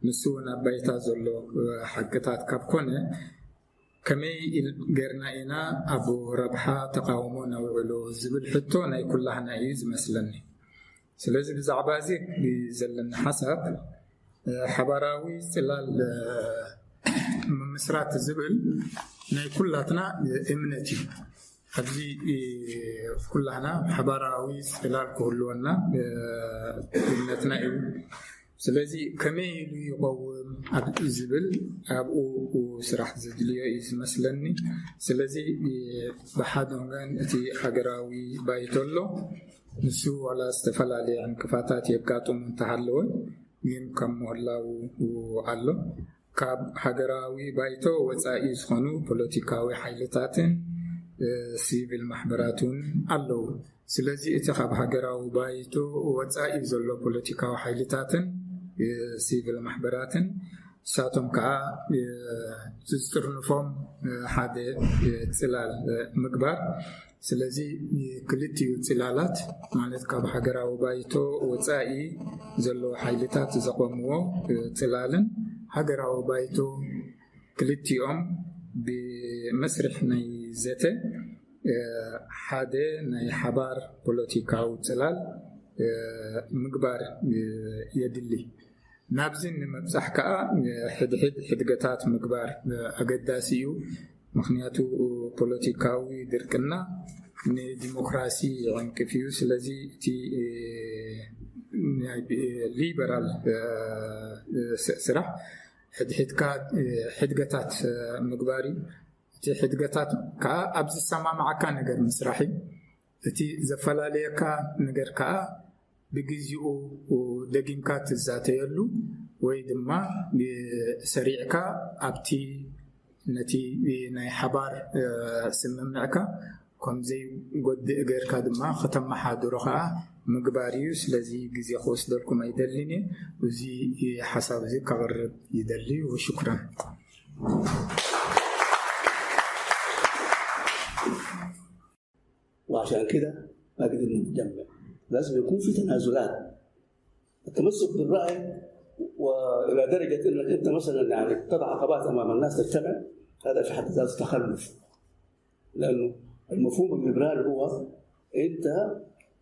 ንሱ እውን ኣብ ባይታ ዘሎ ሓቅታት ካብ ኮነ፣ ከመይ ጌርና ኢና ኣብ ረብሓ ተቃውሞ ነውዕሎ ዝብል ሕቶ ናይ ኩላህና እዩ ዝመስለኒ። ስለዚ ብዛዕባ እዚ ዘለኒ ሓሳብ ሓባራዊ ጽላል ምምስራት ዝብል ናይ ኩላትና እምነት እዩ። ኣብዚ ኩላህና ሓባራዊ ጽላል ክህልወና እምነትና እዩ። ስለዚ ከመይ ኢሉ ይቐውም ኣብ ዝብል ኣብኡ ስራሕ ዘድልዮ እዩ ዝመስለኒ። ስለዚ ብሓደ ወገን እቲ ሃገራዊ ባይቶ ኣሎ። ንሱ ዋላ ዝተፈላለየ ዕንቅፋታት የጋጥሙ እንተሃለወ ግን ከም ምህላው ኣሎ። ካብ ሃገራዊ ባይቶ ወጻኢ ዝኾኑ ፖለቲካዊ ሓይልታትን ሲቪል ማሕበራትን ኣለዉ። ስለዚ እቲ ካብ ሃገራዊ ባይቶ ወጻኢ ዘሎ ፖለቲካዊ ሓይልታትን ሲቪል ማሕበራትን ንሳቶም ከዓ ዝጥርንፎም ሓደ ጽላል ምግባር። ስለዚ ክልቲኡ ጽላላት ማለት ካብ ሃገራዊ ባይቶ ወጻኢ ዘለዉ ሓይልታት ዘቆምዎ ጽላልን ሃገራዊ ባይቶ ክልቲኦም ብመስርሕ ናይ ዘተ ሓደ ናይ ሓባር ፖለቲካዊ ጽላል ምግባር የድሊ። ናብዚ ንምብጻሕ ከኣ ሕድሕድ ሕድገታት ምግባር ኣገዳሲ እዩ። ምኽንያቱ ፖለቲካዊ ድርቅና ንዲሞክራሲ ይዕንቅፍ እዩ። ስለዚ እቲ ናይ ሊበራል ስራሕ ሕድሕድካ ሕድገታት ምግባር እዩ። እቲ ሕድገታት ከዓ ኣብ ዝሰማማዓካ ነገር ምስራሕ እዩ። እቲ ዘፈላለየካ ነገር ከዓ ብግዚኡ ደጊምካ ትዛተየሉ ወይ ድማ ሰሪዕካ ኣብቲ ነቲ ናይ ሓባር ስምምዕካ ከም ዘይጎድእ ጌርካ ድማ ከተመሓድሮ ከዓ ምግባር እዩ። ስለዚ ግዜ ክወስደልኩም ኣይደልን እየ። እዚ ሓሳብ እዚ ከቕርብ ይደሊ። ወሽኩረን። وعشان كده ما قدرنا نتجمع. لازم يكون في تنازلات. التمسك بالرأي وإلى درجة إنك أنت مثلًا يعني تضع عقبات أمام الناس تجتمع، هذا في حد ذاته تخلف. لأنه المفهوم الليبرالي هو أنت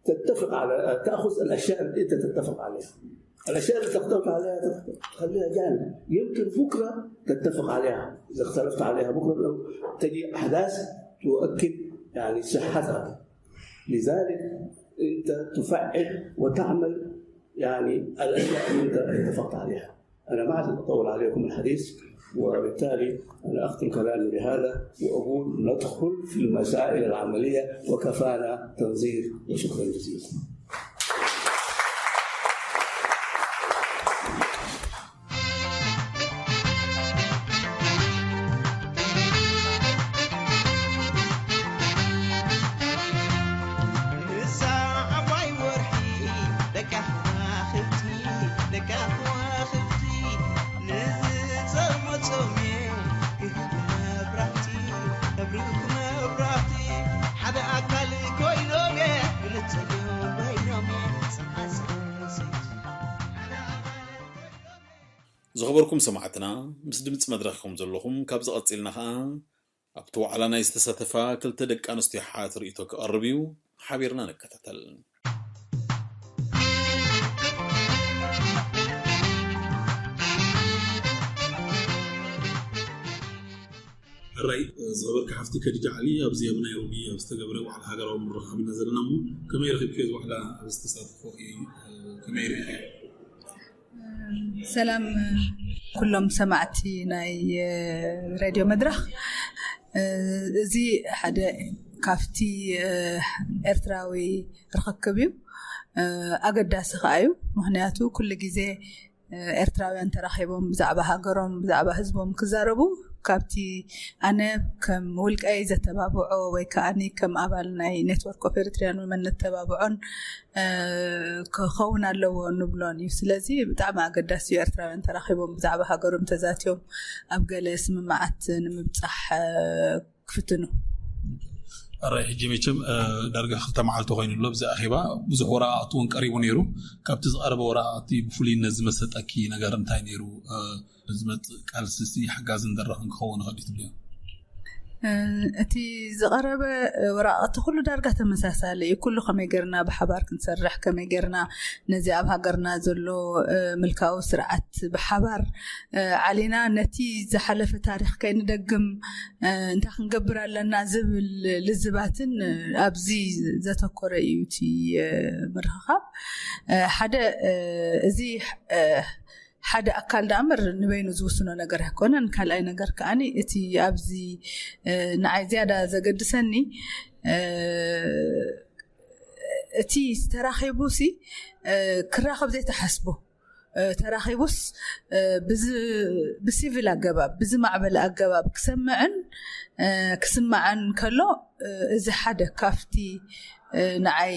تتفق على، تأخذ الأشياء اللي أنت تتفق عليها. الأشياء اللي تختلف عليها تخليها جانب. يمكن بكرة تتفق عليها، إذا اختلفت عليها بكرة لو تجي أحداث تؤكد يعني صحتها. لذلك أنت تفعل وتعمل يعني الأشياء اللي أنت اتفقت عليها. أنا ما عايز أطول عليكم الحديث، وبالتالي أنا أختم كلامي بهذا وأقول ندخل في المسائل العملية، وكفانا تنظير، وشكرًا جزيلًا. ክህብ መብራህቲ፣ መብርህ መብራህቲ፣ ሓደ ኣካል ኮይኖም እየ፣ ክልተ እዮም በይኖም እየ፣ ሰብኣ ሰበይቲ። ዝኸበርኩም ሰማዕትና፣ ምስ ድምፂ መድረኽ ከም ዘለኹም፣ ካብዚ ቀፂልና ኸዓ ኣብቲ ዋዕላ ናይ ዝተሳተፋ ክልተ ደቂ ኣንስትዮ ሓት ርእይቶ ክቐርብ እዩ። ሓቢርና ንከታተል። ሕራይ ዝኸበርካ ሓፍቲ ከዲጃ ዓሊ፣ ኣብዚ ኣብ ናይሮቢ ኣብ ዝተገብረ ዋዕላ ሃገራዊ ምርኻብ ኢና ዘለና እሞ፣ ከመይ ረኺብክዮ እዚ ዋዕላ? ኣብ ዝተሳተፎ ከመይ ርኢኽዮ? ሰላም ኩሎም ሰማዕቲ ናይ ሬድዮ መድረኽ። እዚ ሓደ ካብቲ ኤርትራዊ ርኽክብ እዩ፣ ኣገዳሲ ከዓ እዩ። ምክንያቱ ኩሉ ግዜ ኤርትራውያን ተራኺቦም ብዛዕባ ሃገሮም ብዛዕባ ህዝቦም ክዛረቡ ካብቲ ኣነ ከም ውልቀይ ዘተባብዖ ወይ ከዓ ከም ኣባል ናይ ኔትወርክ ኦፍ ኤሪትሪያን ዊመን ነተባብዖን ክኸውን ኣለዎ ንብሎን እዩ። ስለዚ ብጣዕሚ ኣገዳሲ እዩ ኤርትራውያን ተራኺቦም ብዛዕባ ሃገሮም ተዛትዮም ኣብ ገለ ስምምዓት ንምብፃሕ ክፍትኑ። ኣራይ ሕጂ መቸም ዳርጋ ክልተ መዓልቲ ኮይኑ ኣሎ ብዚ ኣኼባ። ብዙሕ ወረቃቅቲ እውን ቀሪቡ ነይሩ። ካብቲ ዝቀረበ ወረቃቅቲ ብፍሉይነት ዝመሰጠኪ ነገር እንታይ ነይሩ? ዝመፅእ ቃልሲ ሓጋዚ ንደረኽን ክኸውን ይኽእል እዩ ትብልዮ? እቲ ዝቐረበ ወረቃቅቲ ኩሉ ዳርጋ ተመሳሳሊ እዩ። ኩሉ ከመይ ገርና ብሓባር ክንሰርሕ፣ ከመይ ገርና ነዚ ኣብ ሃገርና ዘሎ ምልካዊ ስርዓት ብሓባር ዓሊና ነቲ ዝሓለፈ ታሪኽ ከይንደግም እንታይ ክንገብር ኣለና ዝብል ልዝባትን ኣብዚ ዘተኮረ እዩ እቲ ምርኽኻብ። ሓደ እዚ ሓደ ኣካል ደኣ እምበር ንበይኑ ዝውስኖ ነገር ኣይኮነን። ካልኣይ ነገር ከዓኒ እቲ ኣብዚ ንዓይ ዝያዳ ዘገድሰኒ እቲ ተራኺቡ ሲ ክራኸብ ዘይተሓስቦ ተራኺቡስ ብሲቪል ኣገባብ ብዝማዕበለ ኣገባብ ክሰምዕን ክስማዕን ከሎ እዚ ሓደ ካብቲ ንዓይ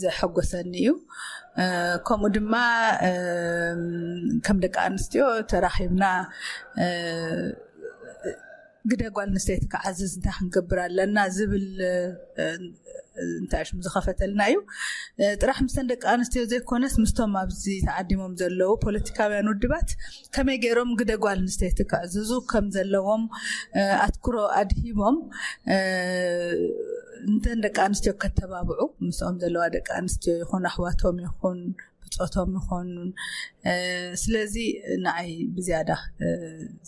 ዘሐጎሰኒ እዩ። ከምኡ ድማ ከም ደቂ ኣንስትዮ ተራኺብና ግደ ጓል ኣንስተይቲ ክዓዝዝ እንታይ ክንገብር ኣለና ዝብል እንታይ ሽም ዝኸፈተልና እዩ። ጥራሕ ምስተን ደቂ ኣንስትዮ ዘይኮነስ ምስቶም ኣብዚ ተዓዲሞም ዘለዉ ፖለቲካውያን ውድባት ከመይ ገይሮም ግደ ጓል ኣንስተይቲ ክዕዝዙ ከም ዘለዎም ኣትኩሮ ኣድሂቦም እንተን ደቂ ኣንስትዮ ከተባብዑ ምስኦም ዘለዋ ደቂ ኣንስትዮ ይኹን ኣሕዋቶም ይኹን ብፆቶም ይኹን ስለዚ ንዓይ ብዝያዳ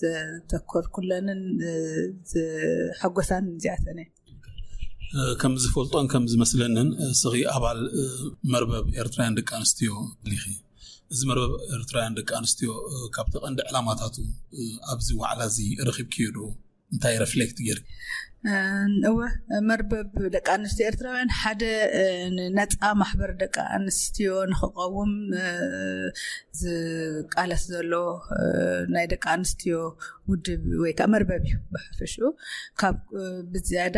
ዘተኮርኩለንን ዝሐጎሳን እዚኣተን እየ። ከም ዝፈልጦን ከም ዝመስለንን ስኺ ኣባል መርበብ ኤርትራውያን ደቂ ኣንስትዮ ኢኺ። እዚ መርበብ ኤርትራውያን ደቂ ኣንስትዮ ካብቲ ቀንዲ ዕላማታቱ ኣብዚ ዋዕላ እዚ ረኺብክዮ ዶ? እንታይ ረፍሌክት ጌር? እወ፣ መርበብ ደቂ ኣንስትዮ ኤርትራውያን ሓደ ነፃ ማሕበር ደቂ ኣንስትዮ ንክቐውም ዝቃለስ ዘሎ ናይ ደቂ ኣንስትዮ ውድብ ወይ ከዓ መርበብ እዩ ብሕፍሽኡ። ካብ ብዝያዳ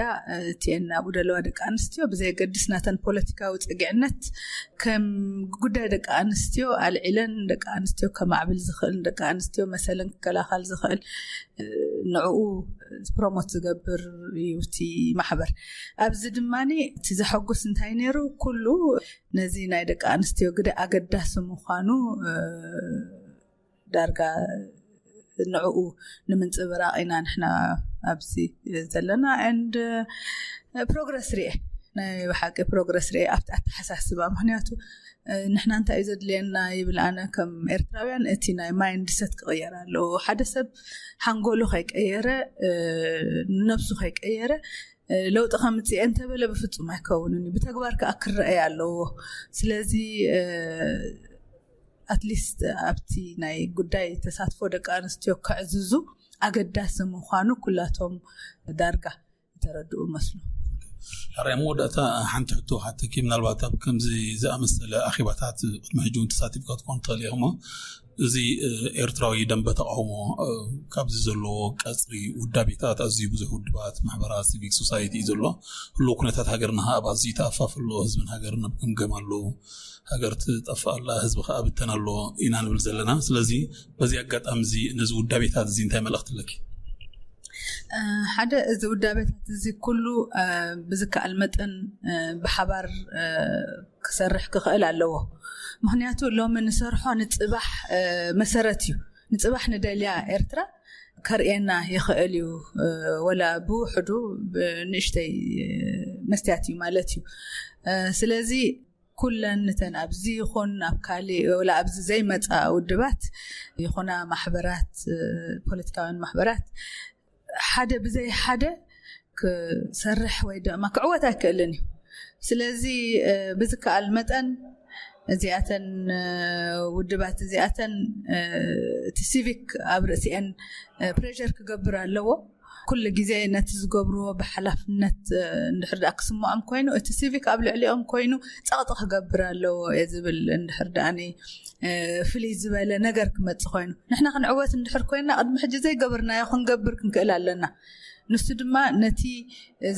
እቲኤን ኣብኡ ዘለዋ ደቂ ኣንስትዮ ብዘየገድስ ናተን ፖለቲካዊ ፅግዕነት ከም ጉዳይ ደቂ ኣንስትዮ ኣልዒለን ደቂ ኣንስትዮ ከማዕብል ዝኽእል ደቂ ኣንስትዮ መሰለን ክከላኸል ዝኽእል ንዕኡ ፕሮሞት ዝገብር እዩ እቲ ማሕበር። ኣብዚ ድማ እቲ ዘሐጉስ እንታይ ነይሩ? ኩሉ ነዚ ናይ ደቂ ኣንስትዮ ግደ ኣገዳሲ ምዃኑ ዳርጋ ንዕኡ ንምንፅብራቕ ኢና ንሕና ኣብዚ ዘለና። And ፕሮግረስ ርኤ፣ ናይ ብሓቂ ፕሮግረስ ርኤ ኣብቲ ኣተሓሳስባ። ምክንያቱ ንሕና እንታይ እዩ ዘድልየና ይብል ኣነ፣ ከም ኤርትራውያን እቲ ናይ ማይንድሰት ክቕየር ኣለዎ። ሓደ ሰብ ሓንጎሉ ከይቀየረ፣ ነብሱ ከይቀየረ ለውጢ ከምፅእ እንተበለ ብፍፁም ኣይከውንን እዩ። ብተግባር ከዓ ክረኣይ ኣለዎ። ስለዚ ኣትሊስት ኣብቲ ናይ ጉዳይ ተሳትፎ ደቂ ኣንስትዮ ከዕዝዙ ኣገዳሲ ምዃኑ ኩላቶም ዳርጋ ዝተረድኡ መስሉ። ሕራይ መወዳእታ ሓንቲ ሕቶ ሓተኪ፣ ምናልባት ኣብ ከምዚ ዝኣመሰለ ኣኼባታት ቅድሚ ሕጂ እውን ተሳቲፍካ ትኾን ትኽእል ኢኹሞ እዚ ኤርትራዊ ደንበ ተቃውሞ ካብዚ ዘለዎ ቀፅሪ ውዳቤታት ኣዝዩ ብዙሕ ውድባት፣ ማሕበራት፣ ሲቪክ ሶሳይቲ እዩ ዘሎ። ህልው ኩነታት ሃገርና ኣብ ኣዝዩ ተኣፋፍ ኣሎ። ህዝብን ሃገርን ኣብ ገምገም ኣሎ። ሃገር ትጠፍእ ኣላ፣ ህዝቢ ከዓ ብተን ኣሎ ኢና ንብል ዘለና። ስለዚ በዚ ኣጋጣሚ እዚ ነዚ ውዳቤታት እዚ እንታይ መልእኽቲ ኣለኪ? ሓደ፣ እዚ ውዳቤታት እዚ ኩሉ ብዝከኣል መጠን ብሓባር ክሰርሕ ክኽእል ኣለዎ። ምክንያቱ ሎሚ ንሰርሖ ንፅባሕ መሰረት እዩ። ንፅባሕ ንደልያ ኤርትራ ከርእየና ይኽእል እዩ። ወላ ብውሕዱ ንእሽተይ መስትያት እዩ ማለት እዩ። ስለዚ ኩለን እተን ኣብዚ ይኹን ኣብ ካሊእ ወላ ኣብዚ ዘይመፃ ውድባት ይኹና ማሕበራት፣ ፖለቲካውያን ማሕበራት ሓደ ብዘይ ሓደ ክሰርሕ ወይ ድማ ክዕወት ኣይክእልን እዩ። ስለዚ ብዝከኣል መጠን እዚኣተን ውድባት እዚኣተን እቲ ሲቪክ ኣብ ርእሲአን ፕሬር ክገብር ኣለዎ። ኩሉ ግዜ ነቲ ዝገብርዎ ብሓላፍነት እንድሕር ደኣ ክስምዖም ኮይኑ፣ እቲ ሲቪክ ኣብ ልዕሊኦም ኮይኑ ጸቕጢ ክገብር ኣለዎ እየ ዝብል። እንድሕር ደኣ ፍልይ ዝበለ ነገር ክመጽእ ኮይኑ፣ ንሕና ክንዕወት እንድሕር ኮይና ቅድሚ ሕጂ ዘይገበርናዮ ክንገብር ክንክእል ኣለና። ንሱ ድማ ነቲ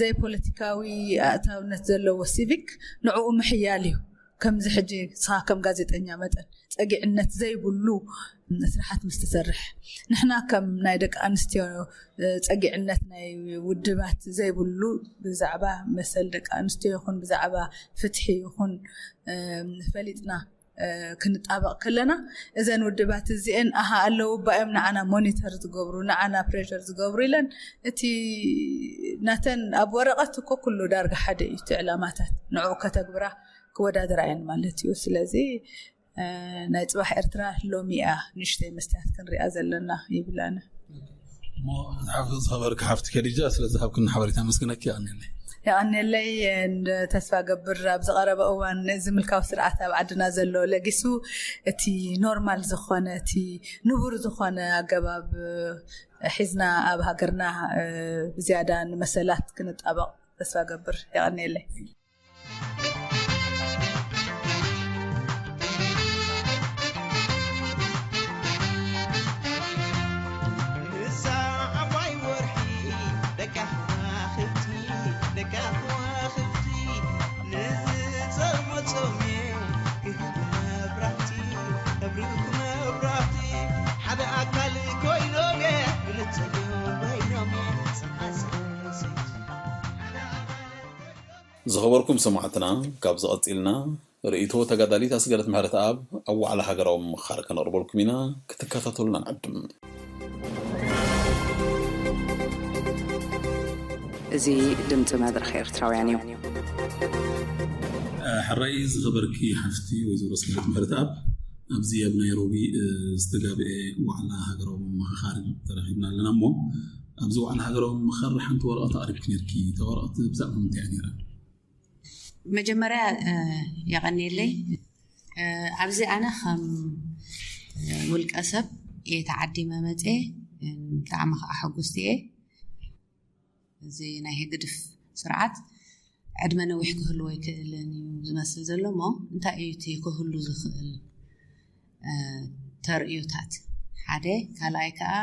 ዘይፖለቲካዊ ኣእታውነት ዘለዎ ሲቪክ ንዕኡ ምሕያል እዩ። ከምዚ ሕጂ ንስኻ ከም ጋዜጠኛ መጠን ጸጊዕነት ዘይብሉ ስራሓት ምስ ትሰርሕ፣ ንሕና ከም ናይ ደቂ ኣንስትዮ ጸጊዕነት ናይ ውድባት ዘይብሉ ብዛዕባ መሰል ደቂ ኣንስትዮ ይኹን ብዛዕባ ፍትሒ ይኹን ፈሊጥና ክንጣበቕ ከለና፣ እዘን ውድባት እዚአን ኣሃ ኣለዉ እባ እዮም ንዓና ሞኒተር ዝገብሩ፣ ንዓና ፕሬር ዝገብሩ ኢለን እቲ ናተን ኣብ ወረቐት እኮ ኩሉ ዳርጋ ሓደ እዩ። እቲ ዕላማታት ንዕኡ ከተግብራ ክወዳደራ እየን ማለት እዩ። ስለዚ ናይ ፅባሕ ኤርትራ ሎሚ እያ ንእሽተይ መስትያት ክንሪኣ ዘለና ይብል ኣነ። ዝኸበርኪ ሓፍቲ ከዲጃ፣ ስለዚ ሃብክኒ ሓበሬታ መስግነኪ። ኣነለይ የቐንየለይ። ተስፋ ገብር ኣብ ዝቐረበ እዋን እዚ ምልካዊ ስርዓት ኣብ ዓድና ዘሎ ለጊሱ እቲ ኖርማል ዝኾነ እቲ ንቡር ዝኾነ ኣገባብ ሒዝና ኣብ ሃገርና ብዝያዳ ንመሰላት ክንጣበቕ ተስፋ ገብር። የቐንየለይ። ዝኸበርኩም ሰማዕትና፣ ካብ ዝቐፂልና ርእይቶ ተጋዳሊት ኣስገደት ምሕረተኣብ ኣብ ዋዕላ ሃገራዊ ምምኽኻር ከነቕርበልኩም ኢና፣ ክትከታተሉና ንዕድም። እዚ ድምፂ መድረኽ ኤርትራውያን እዩ። ሕራይ ዝኸበርኪ ሓፍቲ ወይዘሮ ኣስገደት ምሕረተኣብ፣ ኣብዚ ኣብ ናይሮቢ ዝተጋብአ ዋዕላ ሃገራዊ ምምኽኻር ተረኺብና ኣለና። እሞ ኣብዚ ዋዕላ ሃገራዊ ምምኽኻር ሓንቲ ወረቐት ኣቕሪብኪ ነርኪ። እታ ወረቐት ብዛዕባ ምንታይ እያ ነይራ? መጀመርያ የቐንየለይ። ኣብዚ ኣነ ከም ውልቀ ሰብ እየ ተዓዲመ መፅየ። ብጣዕሚ ከዓ ሕጉስቲ እየ። እዚ ናይ ህግድፍ ስርዓት ዕድመ ነዊሕ ክህልዎ ኣይክእልን እዩ ዝመስል ዘሎ። እሞ እንታይ እዩ እቲ ክህሉ ዝኽእል ተርእዮታት? ሓደ። ካልኣይ ከዓ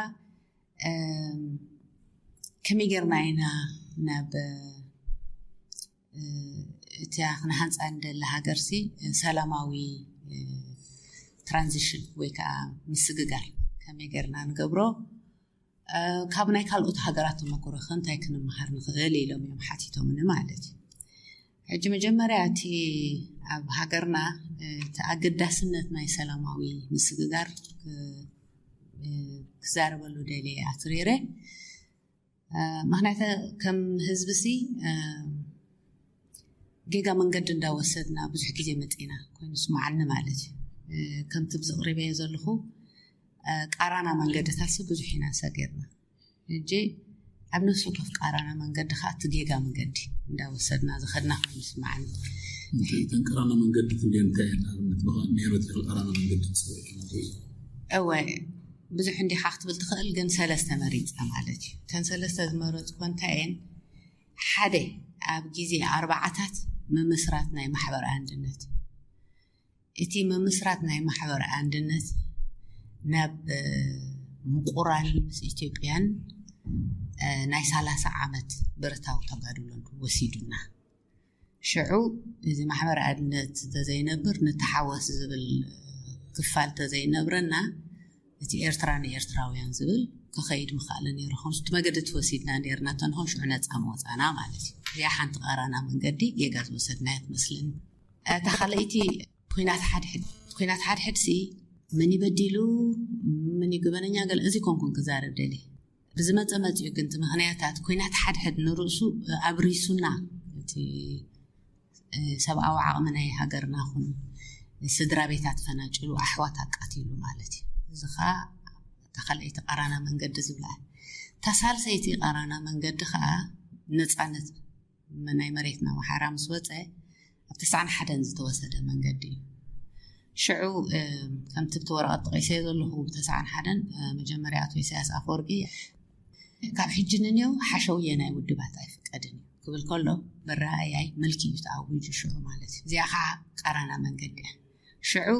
ከመይ ጌርና ኢና ናብ እታ ክንሃንፃ ንደሊ ሃገርሲ ሰላማዊ ትራንዚሽን ወይ ከዓ ምስግጋር ከመይ ጌርና ንገብሮ? ካብ ናይ ካልኦት ሃገራት ተመክሮ ከ እንታይ ክንመሃር ንኽእል ኢሎም እዮም ሓቲቶምኒ ማለት እዩ። ሕጂ መጀመርያ እቲ ኣብ ሃገርና እቲ ኣገዳስነት ናይ ሰላማዊ ምስግጋር ክዛረበሉ ደልየ ኣትሪረ። ምክንያቱ ከም ህዝቢ ሲ ጌጋ መንገዲ እንዳወሰድና ብዙሕ ግዜ መፂና ኮይኑ ስማዓኒ ማለት እዩ። ከምቲ ብዝቕሪበዮ ዘለኹ ቃራና መንገድታት ሲ ብዙሕ ኢና ሰጊርና። ሕጂ ኣብ ነፍሲ ወከፍ ቃራና መንገዲ ከዓ እቲ ጌጋ መንገዲ እንዳወሰድና ዝኸድና ኮይኑ ስማዓኒ። እተን ቃራና መንገዲ ትብልየን እንታይ እየን? ንኣብነት ብኻ ሜሮት ኢኺ ቃራና መንገዲ ትፅውዒ? እወ፣ ብዙሕ እንዲኻ ክትብል ትኽእል፣ ግን ሰለስተ መሪፀ ማለት እዩ። እተን ሰለስተ ዝመረፅኮ እንታይ እየን? ሓደ፣ ኣብ ግዜ ኣርባዓታት ምምስራት ናይ ማሕበር ኣንድነት። እቲ ምምስራት ናይ ማሕበር ኣንድነት ናብ ምቁራን ምስ ኢትዮጵያን ናይ ሰላሳ ዓመት ብረታዊ ተጋድሎ ወሲዱና። ሽዑ እዚ ማሕበር ኣድነት ተዘይነብር ንተሓወስ ዝብል ክፋል ተዘይነብረና፣ እቲ ኤርትራ ንኤርትራውያን ዝብል ክኸይድ ምኽኣለ ነይሩ። ከምቲ መገዲ ትወሲድና ነርና ተንኾን ሽዑ ነፃ መወፃና ማለት እዩ። እዚኣ ሓንቲ ቃራና መንገዲ ጌጋ ዝወሰድናያ ትመስልን። እታ ካልኣይቲ ኩናት ሓድሕድ ኩናት ሓድሕድ ሲ መን ይበዲሉ፣ መን ይግበነኛ ገለ፣ እዚ ኮንኩን ክዛረብ ደሊ። ብዝመፀ መፅኡ ግን እቲ ምኽንያታት ኩናት ሓድሕድ ንርእሱ ኣብሪሱና፣ እቲ ሰብኣዊ ዓቕሚ ናይ ሃገርና ኹን ስድራ ቤታት ፈናጭሉ ኣሕዋት ኣቃቲሉ ማለት እዩ። እዚ ኸዓ እታ ካልኣይቲ ቃራና መንገዲ ዝብላ። እታ ሳልሰይቲ ቃራና መንገዲ ኸዓ ነፃነት ናይ መሬትና ማሓራ ምስ ወፀ ኣብ ተስዓን ሓደን ዝተወሰደ መንገዲ እዩ። ሽዑ ከምቲ ብቲ ወረቐት ጠቂሰዮ ዘለኹ ብተስዓን ሓደን መጀመርያ ኣቶ ኢሳያስ ኣፈወርቂ ካብ ሕጂ ንኔው ሓሸውየ ናይ ውድባት ኣይፍቀድን እዩ ክብል ከሎ፣ በራእያይ ምልኪ እዩ ተኣዊጁ ሽዑ ማለት እዩ። እዚኣ ከዓ ቃራና መንገዲ እያ። ሽዑ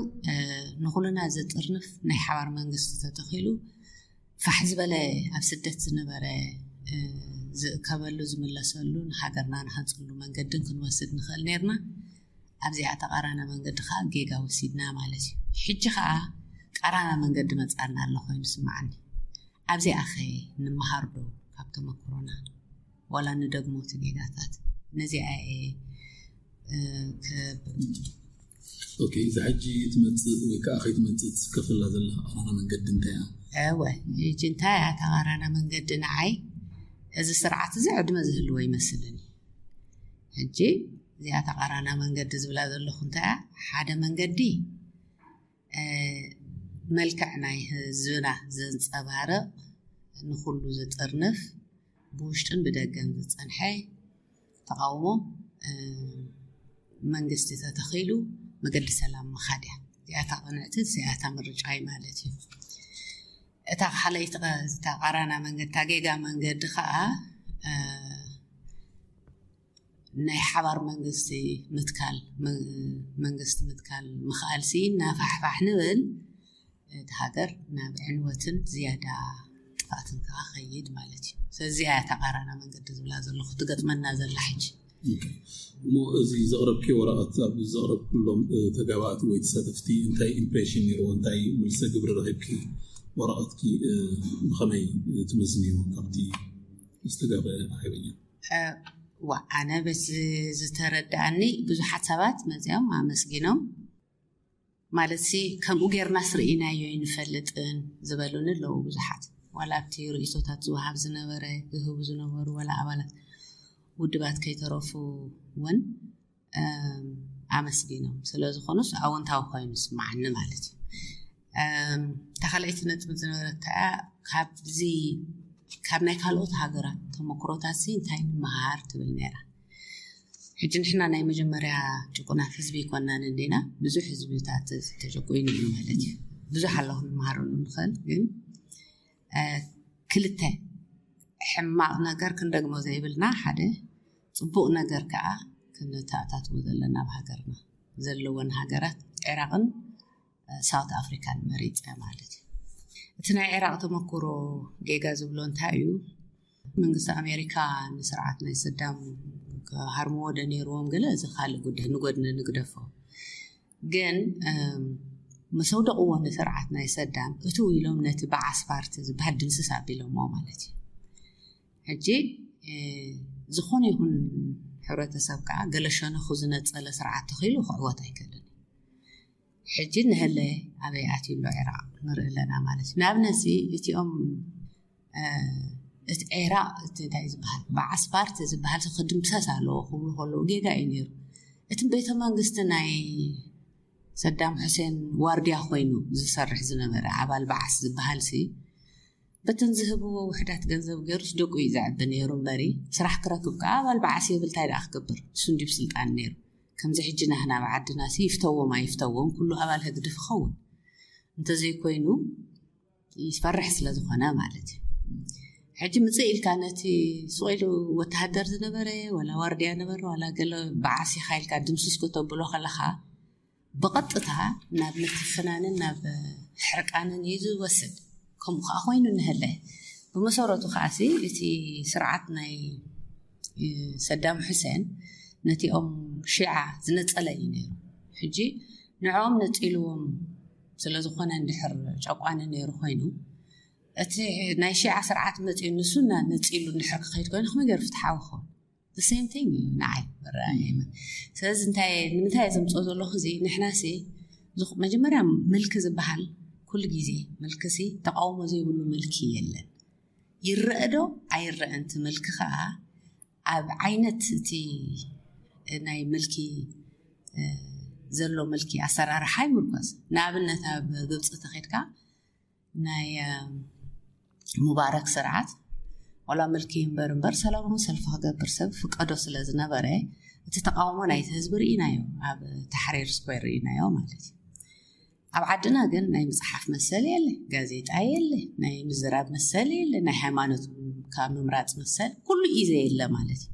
ንኹልና ዘጥርንፍ ናይ ሓባር መንግስቲ ተተኺሉ፣ ፋሕ ዝበለ ኣብ ስደት ዝነበረ ዝእከበሉ ዝምለሰሉ ንሃገርና ንሃንፀሉ መንገድን ክንወስድ ንኽእል ነርና። ኣብዚኣ ተቃራና መንገዲ ከዓ ጌጋ ወሲድና ማለት እዩ። ሕጂ ከዓ ቃራና መንገዲ መፃና ኣሎ ኮይኑ ስማዓኒ። ኣብዚኣ ኸ ንምሃር ዶ ካብ ተመክሮና? ዋላ ንደግሞ እቲ ጌጋታት? ነዚኣ እየ ኦኬ፣ እዚ ሕጂ ትመፅእ ወይ ከዓ ከይትመፅእ ትስከፍላ ዘላ ቃራና መንገዲ እንታይ እያ? እወ፣ ሕጂ እንታይ እያ እታ ቃራና መንገዲ ንዓይ? እዚ ስርዓት እዚ ዕድመ ዝህልዎ ይመስልን እዩ። ሕጂ እዚኣ እታ ቃራና መንገዲ ዝብላ ዘለኹ እንታይ እያ? ሓደ መንገዲ መልክዕ ናይ ህዝብና ዘንፀባርቕ፣ ንኹሉ ዝጥርንፍ፣ ብውሽጥን ብደገን ዝፀንሐ ተቃውሞ መንግስቲ ተተኺሉ መገዲ ሰላም ምኻድ እያ። እዚኣታ ቅንዕቲ እዚኣታ ምርጫ እዩ ማለት እዩ። እታ ካልኣይቲ ተቃራና መንገዲ እታ ጌጋ መንገዲ ከዓ ናይ ሓባር መንግስቲ ምትካል መንግስቲ ምትካል ምኽኣል ሲ እናፋሕፋሕ ንብል እቲ ሃገር ናብ ዕንወትን ዝያዳ ጥፋእትን ከዓ ኸይድ ማለት እዩ። ስለዚ እያ ተቃራና መንገዲ ዝብላ ዘለኹ ትገጥመና ዘላ ሕጂ። እሞ እዚ ዘቕረብኪ ወረቐት ኣብ ዘቕረብኩሎም ተጋባእቲ ወይ ተሳተፍቲ እንታይ ኢምፕሬሽን ነይርዎ? እንታይ ምልሰ ግብሪ ረኺብኪ? ወረቐትኪ ብኸመይ ትመዝንዮ ካብቲ ዝተጋበ ኣኼበኛ? ዋ ኣነ በቲ ዝተረዳኣኒ ብዙሓት ሰባት መፅኦም ኣመስጊኖም ማለት ሲ ከምኡ ጌርና ስርኢናዮ ይንፈልጥን ዝበሉኒ ኣለዉ ብዙሓት። ዋላ ኣብቲ ርእይቶታት ዝወሃብ ዝነበረ ዝህቡ ዝነበሩ ዋላ ኣባላት ውድባት ከይተረፉ እውን ኣመስጊኖም ስለ ዝኾኑስ ኣወንታዊ ኮይኑ ስማዓኒ ማለት እዩ። እታ ካልኣይቲ ነጥቢ ዝነበረታ ካብዚ ካብ ናይ ካልኦት ሃገራት ተመክሮታት ሲ እንታይ ንምሃር ትብል ነይራ። ሕጂ ንሕና ናይ መጀመርያ ጭቁናት ህዝቢ ይኮናን እንዲና፣ ብዙሕ ህዝብታት ተጨቁይኑ እዩ ማለት እዩ። ብዙሕ ኣለኹ ንምሃረሉ ንኽእል፣ ግን ክልተ ሕማቕ ነገር ክንደግሞ ዘይብልና ሓደ፣ ፅቡቕ ነገር ከዓ ክንተኣታትዎ ዘለና ኣብ ሃገርና ዘለወን ሃገራት ዒራቕን ሳውት ኣፍሪካን መሪፀ ማለት እዩ። እቲ ናይ ዒራቕ ተመክሮ ጌጋ ዝብሎ እንታይ እዩ? መንግስቲ ኣሜሪካ ንስርዓት ናይ ሰዳም ክሃርምዎ ዶ ነይርዎም ገለ፣ እዚ ካልእ ጉዳይ ንጎድኒ ንግደፎ። ግን ምስ ኣውደቕዎ ንስርዓት ናይ ሰዳም እትው ኢሎም ነቲ በዓስ ፓርቲ ዝበሃል ድምስስ ኣቢሎሞ ማለት እዩ። ሕጂ ዝኾነ ይኹን ሕብረተሰብ ከዓ ገለ ሸነኹ ዝነፀለ ስርዓት ተኺሉ ክዕወት ኣይክእልን። ሕጂ ንህለ ኣበይ ኣትዩ ኣሎ ዒራቕ ንርኢ ኣለና ማለት እዩ። ንኣብነት እዚኦም እቲ ዒራቕ እቲ እንታይ ዝበሃል በዓስ ፓርቲ ዝበሃል ክድምሰስ ኣለዎ ክብሉ ከለዉ ጌጋ እዩ ነይሩ። እቲ ቤተ መንግስቲ ናይ ሰዳም ሑሴን ዋርድያ ኮይኑ ዝሰርሕ ዝነበረ ኣባል በዓስ ዝበሃል ሲ በተን ዝህብዎ ውሕዳት ገንዘብ ገይሩስ ደቁ እዩ ዘዕቢ ነይሩ እምበሪ ስራሕ ክረክብ ከዓ ኣባል በዓስ የብል ታይ ደኣ ክገብር እሱ እንዲብ ስልጣን ነይሩ። ከምዚ ሕጂ ናህና ኣብ ዓድና ሲ ይፍተዎም ኣይፍተዎም ኩሉ ኣባል ህግድፍ ይኸውን እንተዘይኮይኑ ይፈርሕ ስለ ዝኾነ ማለት እዩ። ሕጂ ምፅእ ኢልካ ነቲ ስቕ ኢሉ ወተሃደር ዝነበረ ዋላ ዋርድያ ነበረ ዋላ ገለ በዓስ ኢኻ ኢልካ ድምስስ ከተብሎ ከለኻ ብቐጥታ ናብ ምትፍናንን ናብ ሕርቃንን እዩ ዝወስድ። ከምኡ ከዓ ኮይኑ ንህለ። ብመሰረቱ ከዓሲ እቲ ስርዓት ናይ ሰዳም ሑሴን ነቲኦም ሺዓ ዝነጸለ እዩ ነይሩ። ሕጂ ንዕኦም ነጺልዎም ስለዝኾነ እንድሕር ጨቋኒ ነይሩ ኮይኑ፣ እቲ ናይ ሺዓ ስርዓት መፂኡ ንሱ ነፂሉ እንድሕር ክኸይድ ኮይኑ ከመይ ገይሩ ፍትሓዊ ክኸውን? The same thing እዩ ንዓይ መረኣየመ። ስለዚ እንታይ ንምንታይ እየ ዘምፅኦ ዘለኹ እዚ ንሕናሲ መጀመርያ ምልኪ ዝበሃል ኩሉ ግዜ ምልክሲ ተቃውሞ ዘይብሉ ምልኪ የለን። ይረአ ዶ ኣይረአን እቲ ምልኪ ከዓ ኣብ ዓይነት እቲ ናይ ምልኪ ዘሎ ምልኪ ኣሰራርሓ ይምርኮስ። ንኣብነት ኣብ ግብፂ ተኸድካ ናይ ሙባረክ ስርዓት ዋላ ምልኪ እምበር እምበር ሰላማዊ ሰልፊ ክገብር ሰብ ፍቀዶ ስለ ዝነበረ እቲ ተቃውሞ ናይቲ ህዝቢ ርኢናዮ። ኣብ ታሕሪር ስኩዌር ርኢናዮ ማለት እዩ። ኣብ ዓድና ግን ናይ ምፅሓፍ መሰል የለ፣ ጋዜጣ የለ፣ ናይ ምዝራብ መሰል የለ፣ ናይ ሃይማኖት ካብ ምምራፅ መሰል ኩሉ እዩ ዘየለ ማለት እዩ።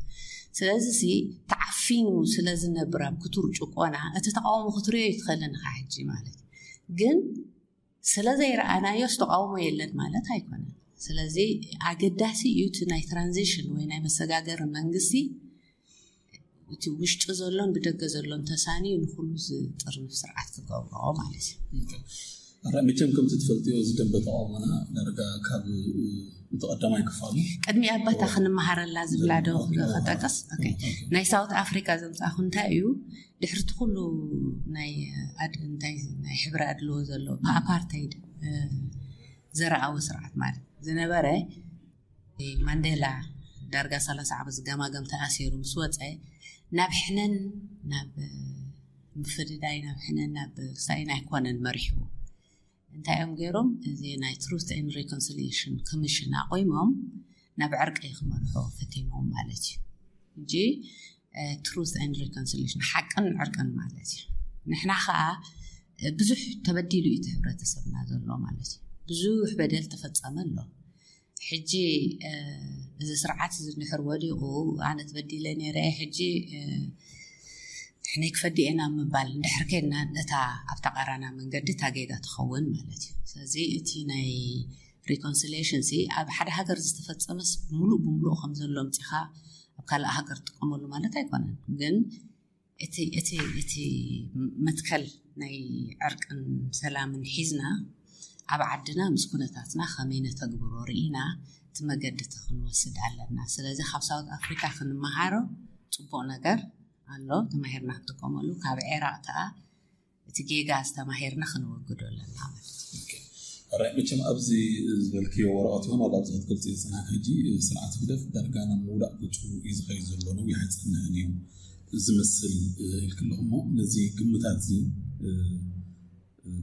ስለዚ ሲ ተዓፊኑ ስለ ዝነብር ኣብ ክቱር ጭቆና እቲ ተቃውሞ ክትሪኦ ይትኸልን ኢኻ ሕጂ ማለት እዩ። ግን ስለ ዘይረኣናዮስ ተቃውሞ የለን ማለት ኣይኮነን። ስለዚ ኣገዳሲ እዩ እቲ ናይ ትራንዚሽን ወይ ናይ መሰጋገሪ መንግስቲ እቲ ውሽጢ ዘሎን ብደገ ዘሎን ተሳንዩ ንኩሉ ዝጥርንፍ ስርዓት ክገብሮ ማለት እዩ። መቸም ከምቲ ትፈልጥዮ እዚ ደንበ ተቃውሞና ዳርጋ ካብ እቲ ቀዳማይ ክፋሉ ቅድሚ ኣባታ ክንመሃረላ ዝብላ ዶ ከጠቅስ ናይ ሳውት ኣፍሪካ ዘምፃእኩ እንታይ እዩ ድሕርቲ ኩሉ ናይ ናይ ሕብሪ ኣድልዎ ዘሎ ብኣፓርታይድ ዘረኣዊ ስርዓት ማለት ዝነበረ ማንዴላ ዳርጋ ሰላሳ ዓመት ዝገማገም ተኣሲሩ ምስ ወፀ ናብ ሕነን ናብ ምፍድዳይ ናብ ሕነን ናብ ሳይን ኣይኮነን መሪሕዎ። እንታይ እዮም ገይሮም? እዚ ናይ Truth and Reconciliation Commission ኣቆይሞም ናብ ዕርቂ ክመርሑ ፈቲኖም ማለት እዩ። ሕጂ Truth and Reconciliation ሓቅን ዕርቅን ማለት እዩ። ንሕና ከዓ ብዙሕ ተበዲሉ እዩ እቲ ሕብረተሰብና ዘሎ ማለት እዩ። ብዙሕ በደል ተፈፀመ ኣሎ። ሕጂ እዚ ስርዓት እዚ እንድሕር ወዲቑ ኣነ ትበዲለ ነይረ ሕጂ ሕነይ ክፈዲ ኢና ምባል እንድሕር ከድና እታ ኣብ ተቃራና መንገዲ እታ ጌጋ ትኸውን ማለት እዩ። ስለዚ እቲ ናይ reconciliation ሲ ኣብ ሓደ ሃገር ዝተፈፀመስ ሙሉእ ብምሉእ ከም ዘሎ ምፂኻ ኣብ ካልእ ሃገር ትጥቀመሉ ማለት ኣይኮነን። ግን እቲ እቲ እቲ መትከል ናይ ዕርቅን ሰላምን ሒዝና ኣብ ዓድና ምስ ኩነታትና ከመይ ነተግብሮ ርኢና እቲ መገዲ እቲ ክንወስድ ኣለና። ስለዚ ካብ ሳውት ኣፍሪካ ክንመሃሮ ፅቡቅ ነገር ኣሎ ተማሂርና ክንጥቀመሉ። ካብ ዒራቅ ከዓ እቲ ጌጋ ዝተማሂርና ክንወግዶ ኣለና ማለት እዩ። ራይ መቸም ኣብዚ ዝበልክዮ ወረቐት ይሆን ዋላ ኣብዚ ክትገልፅ ዝፅናሕ ሕጂ ስርዓት ህግደፍ ዳርጋ ናብ ምውዳቅ ገፁ እዩ ዝኸይድ ዘሎ ነዊሕ ኣይፀንሕን እዩ ዝመስል ኢልክ ኣለኹ እሞ ነዚ ግምታት እዚ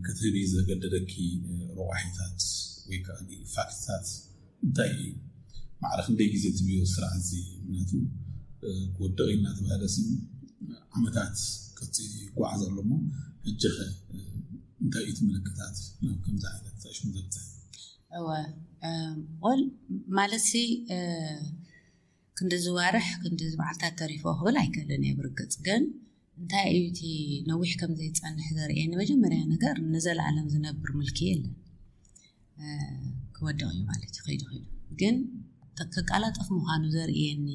ክትህቢ ዘገደደኪ ረዋሒታት ወይ ከዓ ፋክትታት እንታይ እዩ? ማዕረ ክንደይ ግዜ ትብዮ ስርዓት እዚ ምክንያቱ ክወደቕ እናተባሃለ ሲ ዓመታት ቅፂ ይጓዓዝ ኣሎ እሞ ሕጂ ኸ እንታይ እዩ እቲ ምልክታት ናብ ከምዚ ዓይነት ዕሽሙ ዘብፅሕ? እወ ወል ማለት ሲ ክንዲ ዝዋርሕ ክንዲ መዓልታት ተሪፎ ክብል ኣይክእልን እየ። ብርግፅ ግን እንታይ እዩ እቲ ነዊሕ ከም ዘይፀንሕ ዘርእየኒ መጀመርያ ነገር ንዘለኣለም ዝነብር ምልኪ የለን። ክወድቕ እዩ ማለት እዩ ከይዱ ከይዱ ግን ከቃላጠፍ ምዃኑ ዘርእየኒ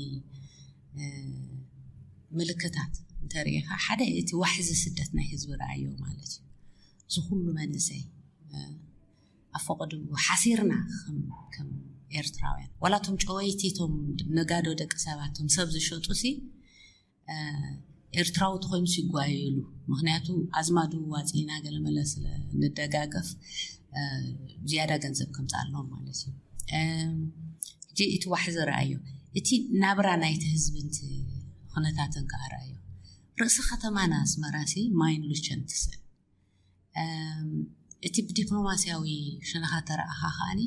ምልክታት እንተርእኻ ሓደ እቲ ዋሕዚ ስደት ናይ ህዝቢ ረኣዮ ማለት እዩ። እዚ ኩሉ መንእሰይ ኣፈቀዱ ሓሲርና ከም ኤርትራውያን ዋላ ቶም ጨወይቲ ቶም ነጋዶ ደቂ ሰባት ቶም ሰብ ዝሸጡ ሲ ኤርትራዊ ተኮይኑ ይጓየሉ። ምክንያቱ ኣዝማዱ ዋፂና ገለመለ ስለ ንደጋገፍ ዝያዳ ገንዘብ ከምፃሎም ማለት እዩ። ሕጂ እቲ ዋሕዚ ረኣዮ እቲ ናብራ ናይቲ ህዝቢ ንቲ ኩነታትን ከዓ ረኣዮ። ርእሲ ከተማና ኣስመራ ሲ ማይን ሉቸን ትስዕብ። እቲ ብዲፕሎማስያዊ ሸነኻ ተረኣኻ ከዓኒ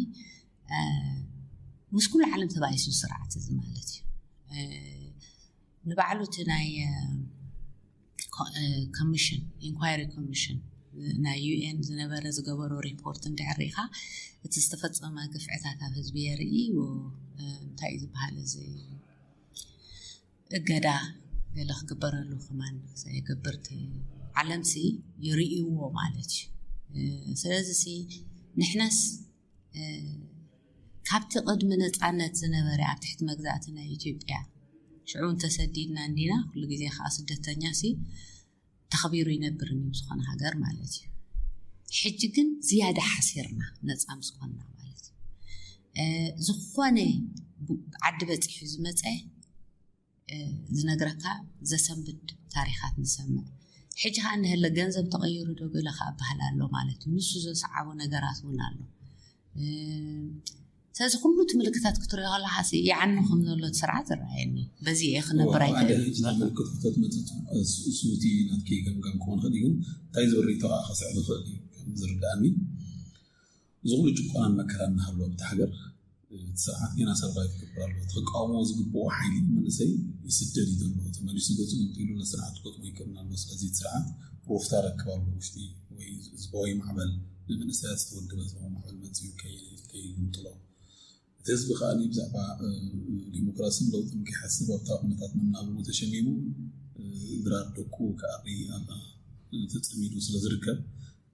ምስ ኩሉ ዓለም ተባኢሱ ስርዓት እዚ ማለት እዩ። ንባዕሉ እቲ ናይ ኮሚሽን ኢንኳይሪ ኮሚሽን ናይ ዩኤን ዝነበረ ዝገበሮ ሪፖርት እንድሕር ርኢኻ እቲ ዝተፈፀመ ግፍዕታት ኣብ ህዝቢ የርኢ። እንታይ እዩ ዝበሃል እዚ እገዳ ገለ ክግበረሉ ከማን ዘይገብር ዓለምሲ ይርእይዎ ማለት እዩ። ስለዚ ንሕናስ ካብቲ ቅድሚ ነፃነት ዝነበረ ኣብ ትሕቲ መግዛእቲ ናይ ኢትዮጵያ ሽዑ እንተሰዲድና እንዲና ኩሉ ግዜ ከዓ ስደተኛ ሲ ተኸቢሩ ይነብር እዩ ዝኾነ ሃገር ማለት እዩ። ሕጂ ግን ዝያዳ ሓሲርና ነፃ ምስ ኮንና ማለት እዩ። ዝኾነ ዓዲ በፂሑ ዝመፀ ዝነግረካ ዘሰንብድ ታሪኻት ንሰምዕ። ሕጂ ከዓ እንሀለ ገንዘብ ተቐይሩ ዶ ገለ ከዓ በሃል ኣሎ ማለት እዩ። ንሱ ዘስዓቦ ነገራት እውን ኣሎ። ስለዚ ኩሉ እቲ ምልክታት ክትሪኦ ከለካ ሲ ይዓኑ ከም ዘሎ እቲ ስርዓት ይረኣየኒ። በዚ እየ ክነብር ኣይክእል። ምልክት ክተትመፅእ ሱቲ ናትኪ ገምጋም ክኾን ክእል ግን እንታይ ዝብል ርእቶ ከዓ ከስዕብ ይኽእል እዩ ዝርዳእኒ። እዚ ኩሉ ጭቆናን መከራን እናሃለወ ኣብቲ ሃገር እቲ ስርዓት ጌና ሰርቫይቭ ክገብር ኣለዎ። ተቃውሞ ዝግብኦ ሓይሊ መንእሰይ ይስደድ እዩ ዘሎ። ተመሊሱ ገፁ ምምጥሉ ነስርዓት ክገጥሞ ይክእል ኣሎ። ስለዚ እቲ ስርዓት ሮፍታ ረክብ ኣሎ ውሽጢ ወይ ህዝባዊ ማዕበል ንመንእሰያት ዝተወደበ ህዝባዊ ማዕበል መፅኡ ከይምጥሎ እቲ ህዝቢ ከዓ ብዛዕባ ዲሞክራሲን ለውጥን ከይሓስብ ኣብታ ኩነታት መናብሩ ተሸሚሙ ድራር ደቁ ክኣሪ ተፀሚዱ ስለ ዝርከብ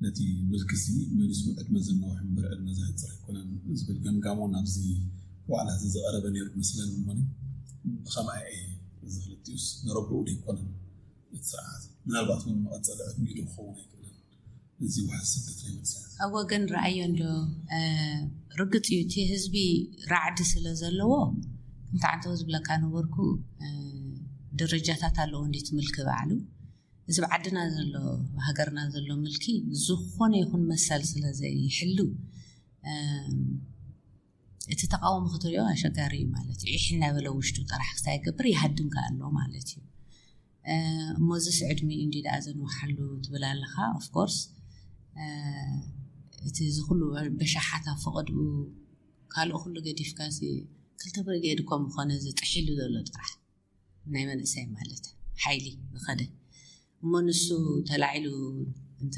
ነቲ ምልክሲ መሊሱ ዕድመ ዘናውሕ እምበር ዕድመ ዘሕፅር ኣይኮነን ዝብል ገምጋሞ ናብዚ ዋዕላ እዚ ዝቐረበ ነይሩ መስለን እሞ ብኸምኣ እየ እዚ ክልቲኡስ ንረብዑ ደይኮነን እቲ ስርዓት ምናልባት እውን መቐፀሊ ዕድሚኡ ዶ ክኸውን ኣይክእልን እዚ ዋሕዚ ስደት ናይ መንእሰያት ኣብ ወገን ረኣዮ እንዶ ርግፅ እዩ እቲ ህዝቢ ራዕዲ ስለ ዘለዎ ከምቲ ዓንተወ ዝብለካ ነበርኩ ደረጃታት ኣለዎ እንዲ ትምልኪ ባዕሉ እዚ ብዓድና ዘሎ ሃገርና ዘሎ ምልኪ ዝኾነ ይኹን መሰል ስለ ዘይሕሉ እቲ ተቃውሞ ክትሪኦ ኣሸጋሪ እዩ ማለት እዩ። ኢሕ እናበለ ውሽጡ ጥራሕ ክሳይ ይገብር ይሃድም ከኣ ኣሎ ማለት እዩ። እሞ እዚስ ዕድሚኡ እንዲ ደኣ ዘንውሓሉ ትብል ኣለኻ። ኦፍኮርስ እቲ እዚ ኩሉ በሻሓት ኣብ ፈቐድኡ ካልኦ ኩሉ ገዲፍካ ሲ ክልተ ብርጌድ ከም ዝኾነ እዚ ጥሒሉ ዘሎ ጥራሕ ናይ መንእሰይ ማለት ሓይሊ ዝኸደ እሞ ንሱ ተላዒሉ እንተ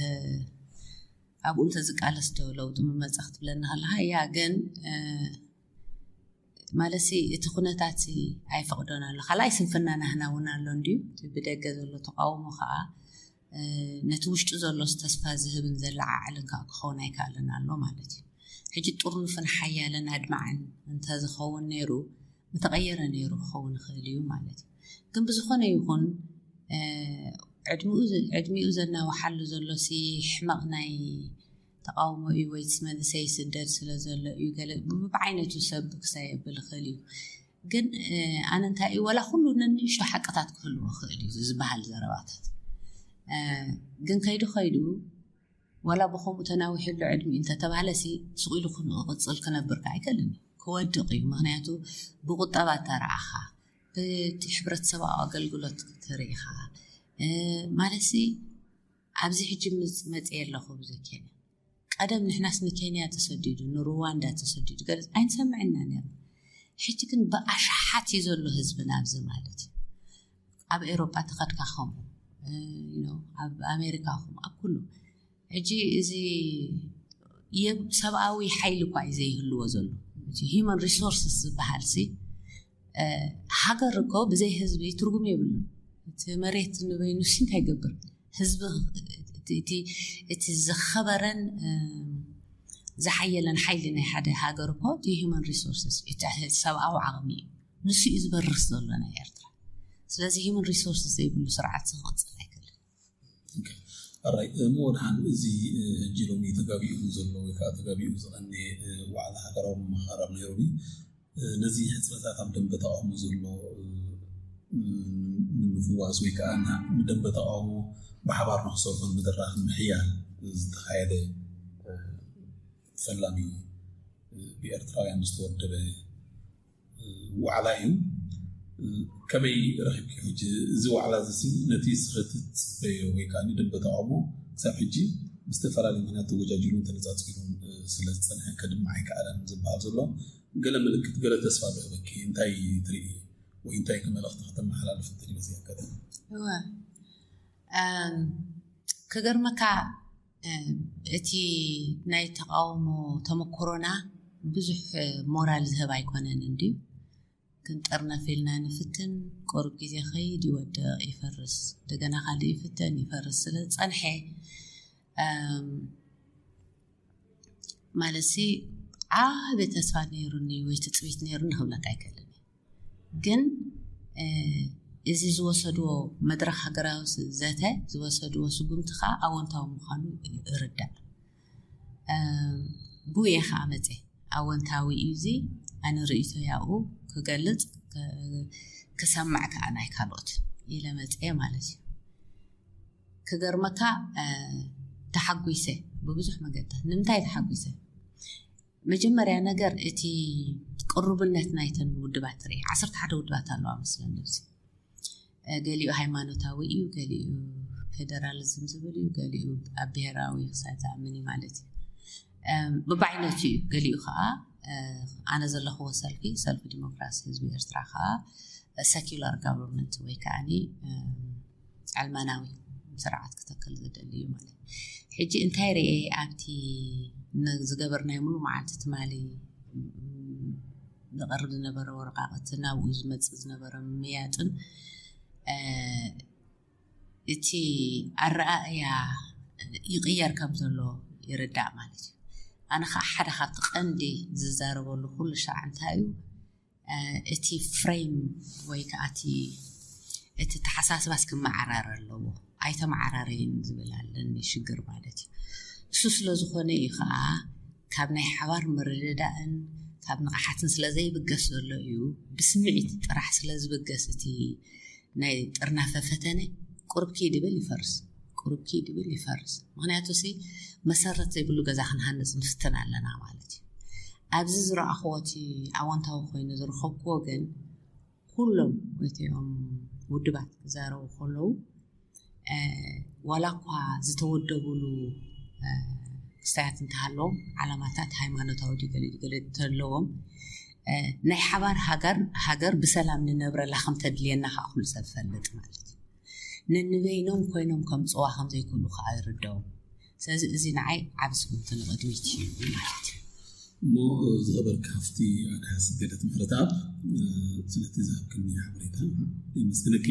ኣብኡ እንተ ዝቃለስ ዶ ለውጢ ምመፀ ክትብለኒ ከለካ እያ ግን ማለት እቲ ኩነታት ኣይፈቅዶን ኣሎ ካልኣይ ስንፍና ናህና እውን ኣሎ እንድዩ ብደገ ዘሎ ተቃውሞ ከዓ ነቲ ውሽጡ ዘሎስ ተስፋ ዝህብን ዘለዓዕልን ከዓ ክኸውን ኣይከኣልን ኣሎ ማለት እዩ ሕጂ ጥርኑፍን ሓያልን ኣድማዕን እንተዝኸውን ነይሩ ምተቐየረ ነይሩ ክኸውን ይኽእል እዩ ማለት እዩ ግን ብዝኾነ ይኹን ዕድሚኡ ዘናውሓሉ ዘሎ ሲ ሕመቕ ናይ ተቃውሞ እዩ ወይስ መንእሰይ ስደድ ስለ ዘሎ እዩ ገለ ብዓይነቱ ሰብ ክሳይ የብል ይኽእል እዩ ግን ኣነ እንታይ እዩ ወላ ኩሉ ነንእሽቶ ሓቅታት ክህልዎ ይኽእል እዩ ዝበሃል ዘረባታት ግን ከይዱ ከይዱ ዋላ ብኸምኡ ተናዊሕሉ ዕድሚኡ እንተተባህለ ሲ ስቕ ኢሉ ክቕፅል ክነብር ከዓ ኣይክእልን እዩ ክወድቕ እዩ ምክንያቱ ብቁጠባ ተረኣኻ ብቲ ሕብረተሰባዊ ኣገልግሎት ትርኢኻ ማለት ሲ ኣብዚ ሕጂ መፅየ ኣለኹ ብዘ ኬንያ ቀደም ንሕናስ ንኬንያ ተሰዲዱ ንሩዋንዳ ተሰዲዱ ገለ ኣይንሰምዕና ነርና ሕጂ ግን ብኣሽሓት እዩ ዘሎ ህዝቢ ናብዚ ማለት እዩ ኣብ ኤሮጳ ተኸድካ ከምኡ ኣብ ኣሜሪካ ከምኡ ኣብ ኩሉ ሕጂ እዚ ሰብኣዊ ሓይሊ እኳ እዩ ዘይህልዎ ዘሎ human resources ዝበሃል ሲ ሃገር እኮ ብዘይ ህዝቢ ትርጉም የብሉ እቲ መሬት ንበይኑ ሲ እንታይ ይገብር ህዝቢ እቲ ዝኸበረን ዝሓየለን ሓይሊ ናይ ሓደ ሃገር እኮ እቲ human resources ሰብኣዊ ዓቕሚ እዩ ንሱ እዩ ዝበርስ ዘሎ ናይ ኤርትራ ስለዚ human resources ዘይብሉ ስርዓት ክቕፅል ኣይክእልን ኣራይ እሞ ድሓን እዚ ሕጂ ሎሚ ተጋቢኡ ዘሎ ወይ ከዓ ተጋቢኡ ዝቐነ ዋዕላ ሃገራዊ ምምኻር ኣብ ናይሮቢ ነዚ ሕፅረታት ኣብ ደንበ ተቃውሞ ዘሎ ንምፍዋስ ወይ ከዓ ንደንበ ተቃውሞ ብሓባር ንክሰርሑ ንምድራኽ ንምሕያል ዝተካየደ ፈላሚ ብኤርትራውያን ዝተወደበ ዋዕላ እዩ ከመይ ረኪብኪ ሕጂ እዚ ዋዕላ እዚ ነቲ ስኽትፅበዮ ወይ ከዓ ንደንበ ተቃውሞ ክሳብ ሕጂ ብዝተፈላለዩ ምክንያት ተወጃጅሉን ተነፃፂሉን ስለ ዝፀንሐ ከድምዕ ኣይከኣለን ዝበሃል ዘሎ ገለ ምልክት ገለ ተስፋ ዝህበኪ እንታይ ትርኢ ወይ እንታይ ክመልእኽቲ ከተመሓላልፍ ትደሊ በዚ ኣጋጣሚ እወ ክገርመካ እቲ ናይ ተቃውሞ ተመክሮና ብዙሕ ሞራል ዝህብ ኣይኮነን እንድዩ ክንጥርነፍ ኢልና ንፍትን፣ ቁሩብ ግዜ ኸይድ ይወድቕ፣ ይፈርስ፣ እንደገና ካልእ ይፍተን፣ ይፈርስ ስለ ዝጸንሐ፣ እም፣ ማለት ሲ ዓቢ ተስፋ ነይሩኒ ወይ ትጽቢት ነይሩኒ ክብለካ ኣይክእልን እየ። ግን፣ እ፣ እዚ ዝወሰድዎ መድረኽ ሃገራዊ ስ-፣ ዘተ ዝወሰድዎ ስጉምቲ ኸኣ ኣወንታዊ ምዃኑ እርዳእ። እም፣ ብኡ እየ ኸኣ መጸ። ኣወንታዊ እዩ እዚ፣ ኣነ ርእይቶ ያኡ ክገልጽ፣ ክ-፣ ክሰምዕ ከኣ ናይ ካልኦት ኢለ መጸ ማለት እዩ። ክገርመካ፣ እ፣ ተሓጒሰ ብብዙሕ መገድታት። ንምንታይ ተሓጒሰ? መጀመርያ ነገር እቲ ቅሩብነት ናይተን ውድባት ትርኢ። ዓሰርተ ሓደ ውድባት ኣለዋ መስለኒ ኣብዚ። እ፣ ገሊኡ ሃይማኖታዊ እዩ፣ ገሊኡ ፌደራሊዝም ዝብል እዩ፣ ገሊኡ ኣብ ብሄራዊ ክሳይ ዝኣምን እዩ ማለት እዩ። እም፣ ብባይነቱ እዩ። ገሊኡ ኸዓ፣ እ፣ ኣነ ዘለኽዎ ሰልፊ፣ ሰልፊ ዲሞክራሲ ህዝቢ ኤርትራ ኸዓ፣ እ፣ ሰኪላር ጋቨርንመንት ወይ ከዓኒ፣ እም፣ ዕልማናዊ ስርዓት ክተክል ዝደሊ እዩ ማለት እዩ። ሕጂ እንታይ ርኤ ኣብቲ ን-፣ ዝገበርናዮ ሙሉ መዓልቲ ትማሊ፣ እም፣ ዝቐርብ ዝነበረ ወረቓቕትን ናብኡ ዝመጽእ ዝነበረ ምምይያጥን፣ እ፣ እቲ ኣረኣእያ ይቕየር ከም ዘሎ ይርዳእ ማለት እዩ። ኣነ ኸዓ ሓደ ካብቲ ቀንዲ ዝዛረበሉ ኩሉ ሻዕ እንታይ እዩ፣ እ፣ እቲ ፍሬም ወይ ከዓ እቲ፣ እቲ ተሓሳስባስ ክመዓራረ ኣለዎ፣ ኣይተመዓራረየን ዝብል ኣለኒ ሽግር ማለት እዩ። እሱ ስለ ዝኾነ እዩ ከዓ ካብ ናይ ሓባር ምርድዳእን ካብ ንቕሓትን ስለ ዘይብገስ ዘሎ እዩ፣ ብስምዒት ጥራሕ ስለ ዝብገስ እቲ ናይ ጥርናፈ ፈተነ ቁሩብ ኪድ ይብል ይፈርስ፣ ቁሩብ ኪድ ይብል ይፈርስ። ምኽንያቱ ሲ መሰረት ዘይብሉ ገዛ ክንሃንጽ ንፍትን ኣለና ማለት እዩ። ኣብዚ ዝረኣኽዎ እቲ ኣወንታዊ ኮይኑ ዝረኸብክዎ ግን ኩሎም እቲኦም ውድባት ክዛረቡ ከለዉ፣ እ፣ ዋላ እኳ ዝተወደቡሉ፣ እ፣ ክስታያት እንተሃለዎም፣ ዓላማታት ሃይማኖታዊ ድዩ ገለ ድዩ ገለ እንተለዎም፣ እ፣ ናይ ሓባር ሃገር፣ ሃገር ብሰላም ንነብረላ ከም ተድልየና ከዓ ኩሉ ሰብ ፈልጥ ማለት እዩ። ነንበይኖም ኮይኖም ከምጽዋ ከም ዘይክእሉ ከዓ ይርደኦም። ስለዚ እዚ ንዓይ ዓቢ ስጉምቲ ንቕድሚት እዩ ማለት እዩ። እሞ፣ እ፣ ዝኸበርካ ሃፍቲ ኣድሃስ ገደት ምሕረተኣብ፣ እ፣ ስለቲ ዝሃብክኒ ሓበሬታ የመስግነኪ።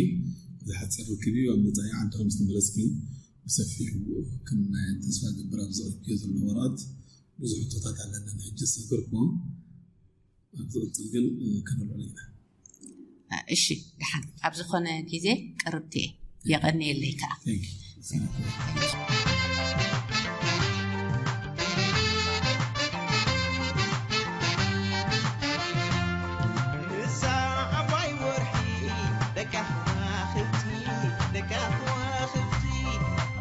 እዚ ሓጺር ርክብ እዩ። ኣብ መጻኢ ዓዲ ከም ዝተመለስኪ ብሰፊሑ ክንመያየጥ ተስፋ እገብር። ኣብዚ ኣቕሪብክዮ ዘለኹ ወረቐት ብዙሕ ሕቶታት ኣለኒ፣ ሕጂ ዝሰገርክዎ። ኣብ ዝቕጽል ግን፣ እ፣ ከነልዕሎ ኢና። እሺ፣ ደሓን። ኣብ ዝኾነ ግዜ ቅርብቲ እየ። የቐንየለይ ከኣ። Thank you. እዛ ዓባይ ወርሒ ደቃ ከዋኽብቲ፣ ደቃ ከዋኽብቲ፣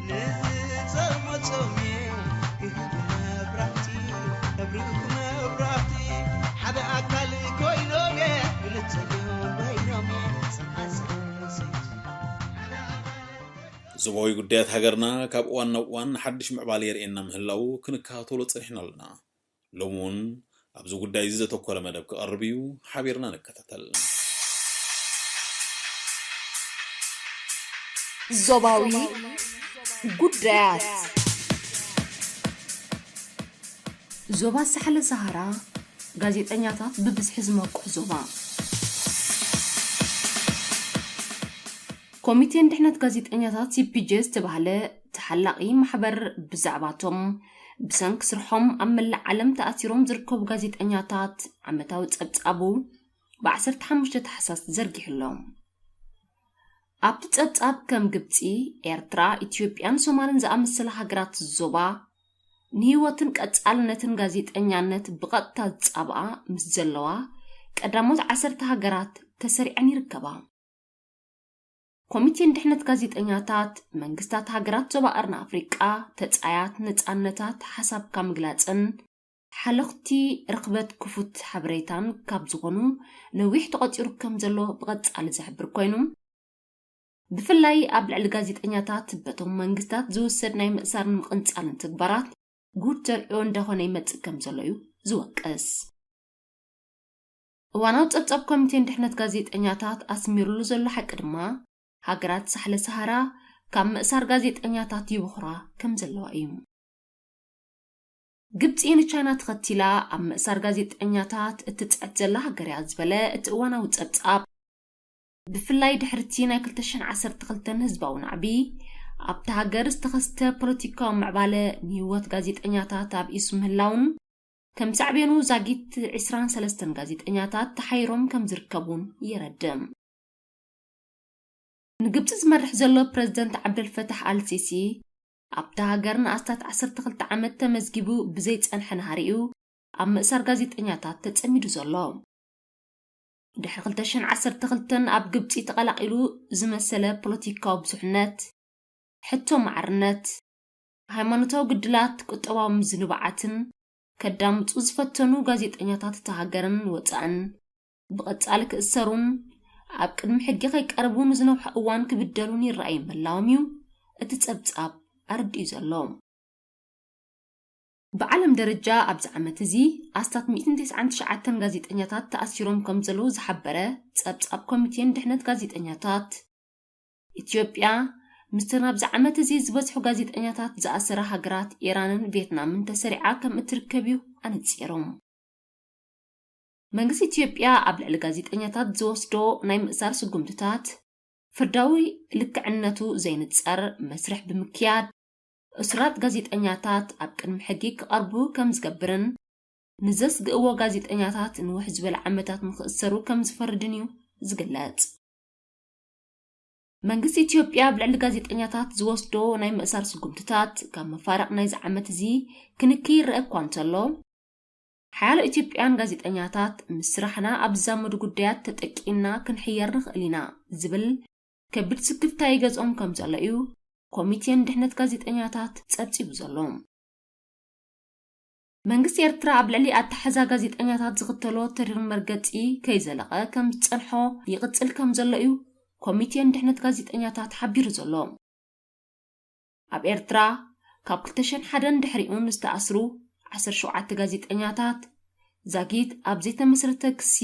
ንዝጸልሞ ጾሜ ክህብ መብራህቲ፣ ከብርህ መብራህቲ፣ ሓደ ኣካል ኮይኖም እየ፣ ብልጽ እዮም በይኖም እየ፣ ጽንዓት ሰበይቲ። ዞባዊ ጉዳያት ሃገርና ካብ እዋን ናብ እዋን ሓድሽ ምዕባለ የርእየና ምህላዉ ክንከታተሎ ጸኒሕና ኣለና። ሎሚ እውን ኣብዚ ጉዳይ እዚ ዘተኮረ መደብ ክቐርብ እዩ። ሓቢርና ንከታተል። ዞባዊ ጉዳያት። ዞባ ሳሕለ ሰሃራ ጋዜጠኛታት ብብዝሒ ዝመርቁሕ ዞባ። ኮሚቴ ንድሕነት ጋዜጠኛታት፣ ሲ ፒ ጄ፣ ዝተባህለ ተሓላቒ ማሕበር ብዛዕባቶም ብሰንኪ ስርሖም ኣብ መላእ ዓለም ተኣሲሮም ዝርከቡ ጋዜጠኛታት ዓመታዊ ጸብጻቡ ብዓሰርተ ሓሙሽተ ታሕሳስ ዘርጊሑ ኣሎ። ኣብቲ ጸብጻብ ከም ግብጺ፣ ኤርትራ፣ ኢትዮጵያን ሶማልን ዝኣመሰላ ሃገራት ዞባ ንህይወትን ቀጻልነትን ጋዜጠኛነት ብቐጥታ ዝጻብኣ ምስ ዘለዋ ቀዳሞት ዓሰርተ ሃገራት ተሰሪዐን ይርከባ። ኮሚቴ ንድሕነት ጋዜጠኛታት፣ መንግስታት ሃገራት ዞባ ቀርኒ ኣፍሪቃ ተጻያት ነጻነታት ሓሳብካ ምግላጽን ሓለኽቲ ርኽበት ክፉት ሓበሬታን ካብ ዝኾኑ ነዊሕ ተቖጺሩ ከም ዘሎ ብቐጻሊ ዝሕብር ኮይኑ፣ ብፍላይ ኣብ ልዕሊ ጋዜጠኛታት በቶም መንግስታት ዝውሰድ ናይ ምእሳርን ምቕንጻልን ተግባራት ጉድ ተርእዮ እንዳኾነ ይመጽእ ከም ዘሎ እዩ ዝወቅስ። እዋናዊ ጸብጻብ ኮሚቴ ንድሕነት ጋዜጠኛታት ኣስሚሩሉ ዘሎ ሓቂ ድማ፣ ሃገራት ሳሕለ ሰሃራ ካብ ምእሳር ጋዜጠኛታት ይበኹራ ከም ዘለዋ እዩ። ግብፂ ንቻይና ተኸቲላ ኣብ ምእሳር ጋዜጠኛታት እትፅዕት ዘላ ሃገር እያ ዝበለ እቲ እዋናዊ ፀብፃብ፣ ብፍላይ ድሕርቲ ናይ ክልተ ሽሕን ዓሰርተ ክልተን ህዝባዊ ናዕቢ ኣብታ ሃገር ዝተኸስተ ፖለቲካዊ ምዕባለ ንህይወት ጋዜጠኛታት ኣብኢሱ ምህላውን ከም ሳዕቤኑ ዛጊት ዕስራን ሰለስተን ጋዜጠኛታት ተሓይሮም ከም ዝርከቡን የረድእ። ንግብፂ ዝመርሕ ዘሎ ፕረዚደንት ዓብደልፈታሕ ኣልሲሲ ኣብታ ሃገር ንኣስታት ዓሰርተ ክልተ ዓመት ተመዝጊቡ ብዘይፀንሐ ናህሪኡ ኣብ ምእሳር ጋዜጠኛታት ተፀሚዱ ዘሎ። ድሕሪ ክልተ ሽሕን ዓሰርተ ክልተን ኣብ ግብፂ ተቐላቒሉ ዝመሰለ ፖለቲካዊ ብዙሕነት፣ ሕቶ ማዕርነት፣ ሃይማኖታዊ ግድላት፣ ቁጠባዊ ምዝንባዓትን ከዳምፁ ዝፈተኑ ጋዜጠኛታት እታ ሃገርን ወፃእን ብቐጻሊ ክእሰሩን ኣብ ቅድሚ ሕጊ ከይቀርቡ ንዝነውሐ እዋን ክብደሉን ይረኣዩ ምህላዎም እዩ እቲ ጸብጻብ ኣረዲኡ ዘሎ። ብዓለም ደረጃ ኣብዚ ዓመት እዚ ኣስታት ሚእትን ተስዓን ትሽዓተን ጋዜጠኛታት ተኣሲሮም ከም ዘለዉ ዝሓበረ ጸብጻብ ኮሚቴን ድሕነት ጋዜጠኛታት፣ ኢትዮጵያ ምስተን ኣብዚ ዓመት እዚ ዝበዝሑ ጋዜጠኛታት ዝኣሰራ ሃገራት ኢራንን ቪየትናምን ተሰሪዓ ከም እትርከብ እዩ ኣነጺሩ። መንግስቲ ኢትዮጵያ ኣብ ልዕሊ ጋዜጠኛታት ዝወስዶ ናይ ምእሳር ስጉምትታት ፍርዳዊ ልክዕነቱ ዘይንጸር መስርሕ ብምክያድ፣ እሱራት ጋዜጠኛታት ኣብ ቅድሚ ሕጊ ክቐርቡ ከም ዝገብርን ንዘስግእዎ ጋዜጠኛታት ንውሕ ዝበለ ዓመታት ንክእሰሩ ከም ዝፈርድን እዩ ዝግለጽ። መንግስቲ ኢትዮጵያ ኣብ ልዕሊ ጋዜጠኛታት ዝወስዶ ናይ ምእሳር ስጉምትታት ካብ መፋርቕ ናይዚ ዓመት እዚ ክንኪ ይረአ እኳ እንተሎ፣ ሓያሎ ኢትዮጵያን ጋዜጠኛታት ምስ ስራሕና ኣብ ዝዛመዱ ጉዳያት ተጠቂና ክንሕየር ንኽእል ኢና ዝብል ከቢድ ስክፍታ ይገዝኦም ከም ዘሎ እዩ ኮሚቴን ድሕነት ጋዜጠኛታት ጸብጺቡ ዘሎ። መንግስቲ ኤርትራ ኣብ ልዕሊ ኣተሓዛ ጋዜጠኛታት ዝኽተሎ ተሪር መርገጺ ከይዘለቐ ከም ዝጸንሖ ይቕጽል ከም ዘሎ እዩ ኮሚቴን ድሕነት ጋዜጠኛታት ሓቢሩ ዘሎ። ኣብ ኤርትራ ካብ ክልተ ሽሕን ሓደን ድሕሪኡ ንዝተኣስሩ ዓሰርተ ሸውዓተ ጋዜጠኛታት ዛጊት ኣብ ዘይተመስረተ ክሲ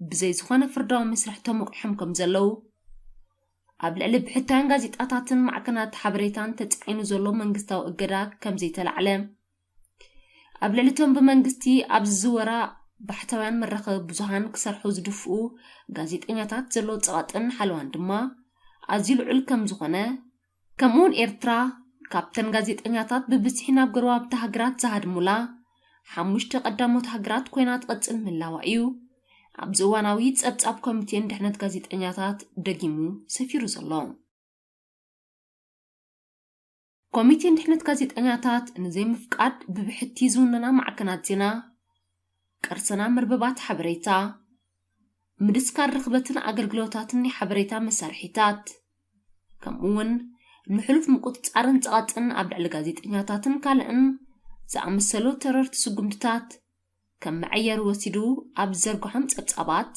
ብዘይ ዝኾነ ፍርዳዊ መስርሕ ተሞቂሖም ከም ዘለዉ፣ ኣብ ልዕሊ ብሕታውያን ጋዜጣታትን ማዕከናት ሓበሬታን ተጻዒኑ ዘሎ መንግስታዊ እገዳ ከም ዘይተላዕለ፣ ኣብ ልዕሊ እቶም ብመንግስቲ ኣብ ዝዝወራ ባሕታውያን መራኸቢ ብዙሃን ክሰርሑ ዝድፍኡ ጋዜጠኛታት ዘሎ ጸቕጥን ሓለዋን ድማ ኣዝዩ ልዑል ከም ዝኾነ፣ ከምኡውን ኤርትራ ካብተን ጋዜጠኛታት ብብዝሒ ናብ ጎረባብቲ ሃገራት ዝሃድሙላ ሓሙሽተ ቀዳሞት ሃገራት ኮይና ትቐጽል ምህላዋ እዩ ኣብዚ እዋናዊ ጸብጻብ ኮሚቴን ድሕነት ጋዜጠኛታት ደጊሙ ሰፊሩ ዘሎ። ኮሚቴን ድሕነት ጋዜጠኛታት ንዘይምፍቃድ ብብሕቲ ዝውነና ማዕከናት ዜና፣ ቅርስና መርበባት ሓበሬታ፣ ምድስካል ርኽበትን ኣገልግሎታትን ናይ ሓበሬታ መሳርሒታት፣ ከምኡውን ንሕሉፍ ምቁጽጻርን ጸቐጥን ኣብ ልዕሊ ጋዜጠኛታትን ካልእን ዝኣመሰሉ ተረርቲ ስጉምትታት ከም መዐየሪ ወሲዱ ኣብ ዝዘርግሖም ጸብጻባት፣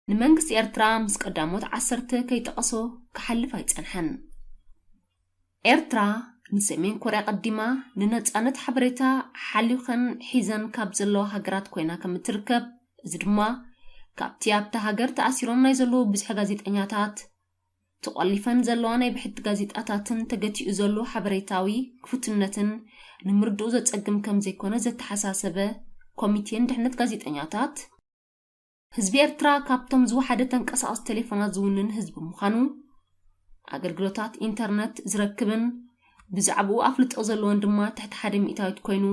ንመንግስቲ ኤርትራ ምስ ቀዳሞት ዓሰርተ ከይጠቐሶ ክሓልፍ ኣይጸንሐን። ኤርትራ ንሰሜን ኮርያ ቀዲማ ንነጻነት ሓበሬታ ሓሊኸን ሒዘን ካብ ዘለዋ ሃገራት ኮይና ከም እትርከብ፣ እዚ ድማ ካብቲ ኣብታ ሃገር ተኣሲሮም ናይ ዘለዉ ብዙሕ ጋዜጠኛታት፣ ተቖሊፈን ዘለዋ ናይ ብሕቲ ጋዜጣታትን ተገቲኡ ዘሎ ሓበሬታዊ ክፉትነትን ንምርድኡ ዘጸግም ከም ዘይኮነ ዘተሓሳሰበ ኮሚቴን ድሕነት ጋዜጠኛታት፣ ህዝቢ ኤርትራ ካብቶም ዝወሓደ ተንቀሳቐሲ ቴሌፎናት ዝውንን ህዝቢ ምዃኑ፣ ኣገልግሎታት ኢንተርነት ዝረክብን ብዛዕባኡ ኣፍልጦ ዘለዎን ድማ ትሕቲ ሓደ ሚእታዊት ኮይኑ፣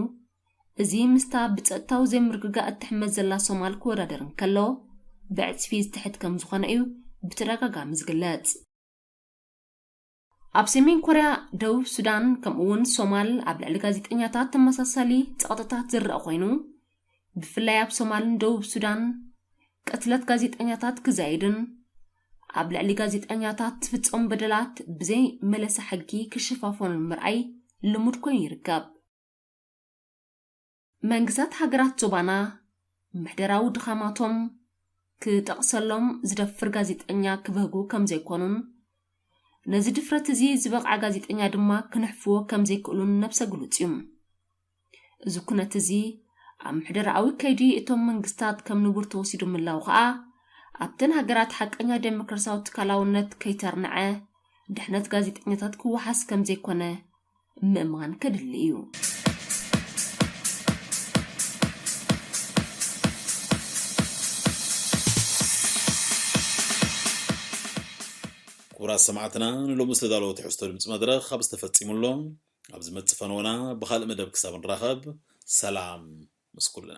እዚ ምስታ ብጸጥታዊ ዘይምርግጋእ እትሕመስ ዘላ ሶማል ክወዳደር እንከሎ፣ ብዕጽፊ ዝትሕት ከም ዝኾነ እዩ ብተደጋጋሚ ዝግለጽ። ኣብ ሰሜን ኮርያ፣ ደቡብ ሱዳን፣ ከምኡውን ሶማል ኣብ ልዕሊ ጋዜጠኛታት ተመሳሳሊ ጸቕጥታት ዝረኣ ኮይኑ፣ ብፍላይ ኣብ ሶማልን ደቡብ ሱዳን ቅትለት ጋዜጠኛታት ክዛይድን ኣብ ልዕሊ ጋዜጠኛታት ዝፍጸሙ በደላት ብዘይ መለሳ ሕጊ ክሽፋፈኑን ምርኣይ ልሙድ ኮይኑ ይርከብ። መንግስታት ሃገራት ዞባና ምሕደራዊ ድኻማቶም ክጠቕሰሎም ዝደፍር ጋዜጠኛ ክበህጉ ከም ዘይኮኑን ነዚ ድፍረት እዚ ዝበቕዐ ጋዜጠኛ ድማ ክንሕፍዎ ከም ዘይክእሉን ነብሰ ግሉጽ እዩ። እዚ ኩነት እዚ ኣብ ምሕደራዊ ከይዲ እቶም መንግስታት ከም ንቡር ተወሲዱ ምላው ከኣ ኣብተን ሃገራት ሓቀኛ ዴሞክራሲያዊ ትካላውነት ከይተርንዐ ድሕነት ጋዜጠኛታት ክወሓስ ከም ዘይኮነ ምእማን ከድሊ እዩ። ክቡራት ሰማዕትና፣ ንሎሚ ዝተዳለወ ትሕዝቶ ድምፂ መድረኽ ኣብ ዝተፈፂሙ ኣሎ። ኣብ ዝመፅእ ፈነወና ብኻልእ መደብ ክሳብ ንራኸብ፣ ሰላም ምስ ኩልና።